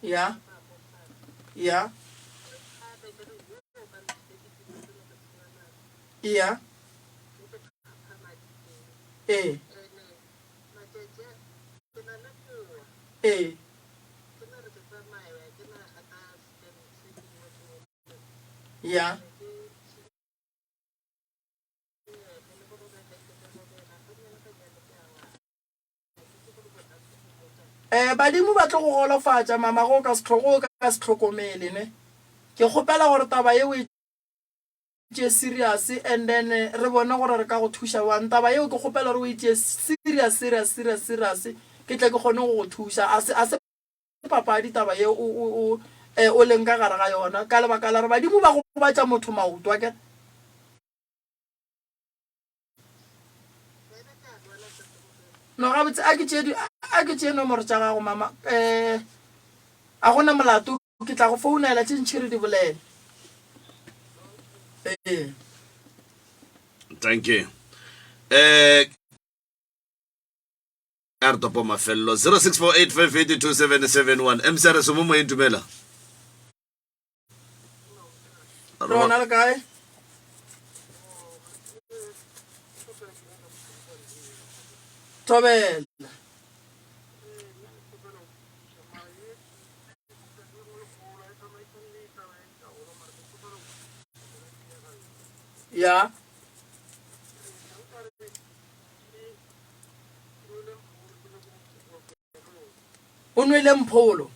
Speaker 2: Ya. Ya. Ya. Ee. Ee. Ya. Eh, badimo ba tlo go golofatša mama go ka se go ka se hlokomele ne. Ke kgopela gore taba ye o e tšee serious and then re bone gore re ka go thuša bjang. Taba yeo ke kgopela gore o e tšee serious serious serious serious ke tle ke kgone go go thuša. A se a se papadi taba ye o o o eh, o leng ka gare ga yona ka lebaka la gore badimo ba gobatša motho maoto akere. No gabotse a ke tšee a ke tšee nomoro tša gago mama um a gona molato ke tla go founela tše ntšhi re di bolele ee.
Speaker 1: Thank you. Eh a re topo mafelelo 0648582771 MC re somo moyeng dumela.
Speaker 2: Re gona le kae? Thobela. Ya. O nwele mpholo.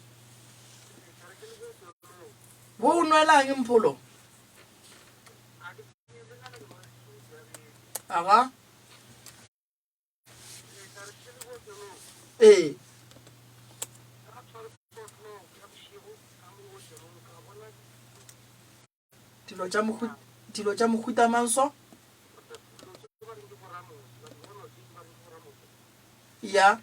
Speaker 2: Wo o nwelang mpholo? Aga. Ee. Dilo tša mohuta, dilo tša mohuta mang so? Ya.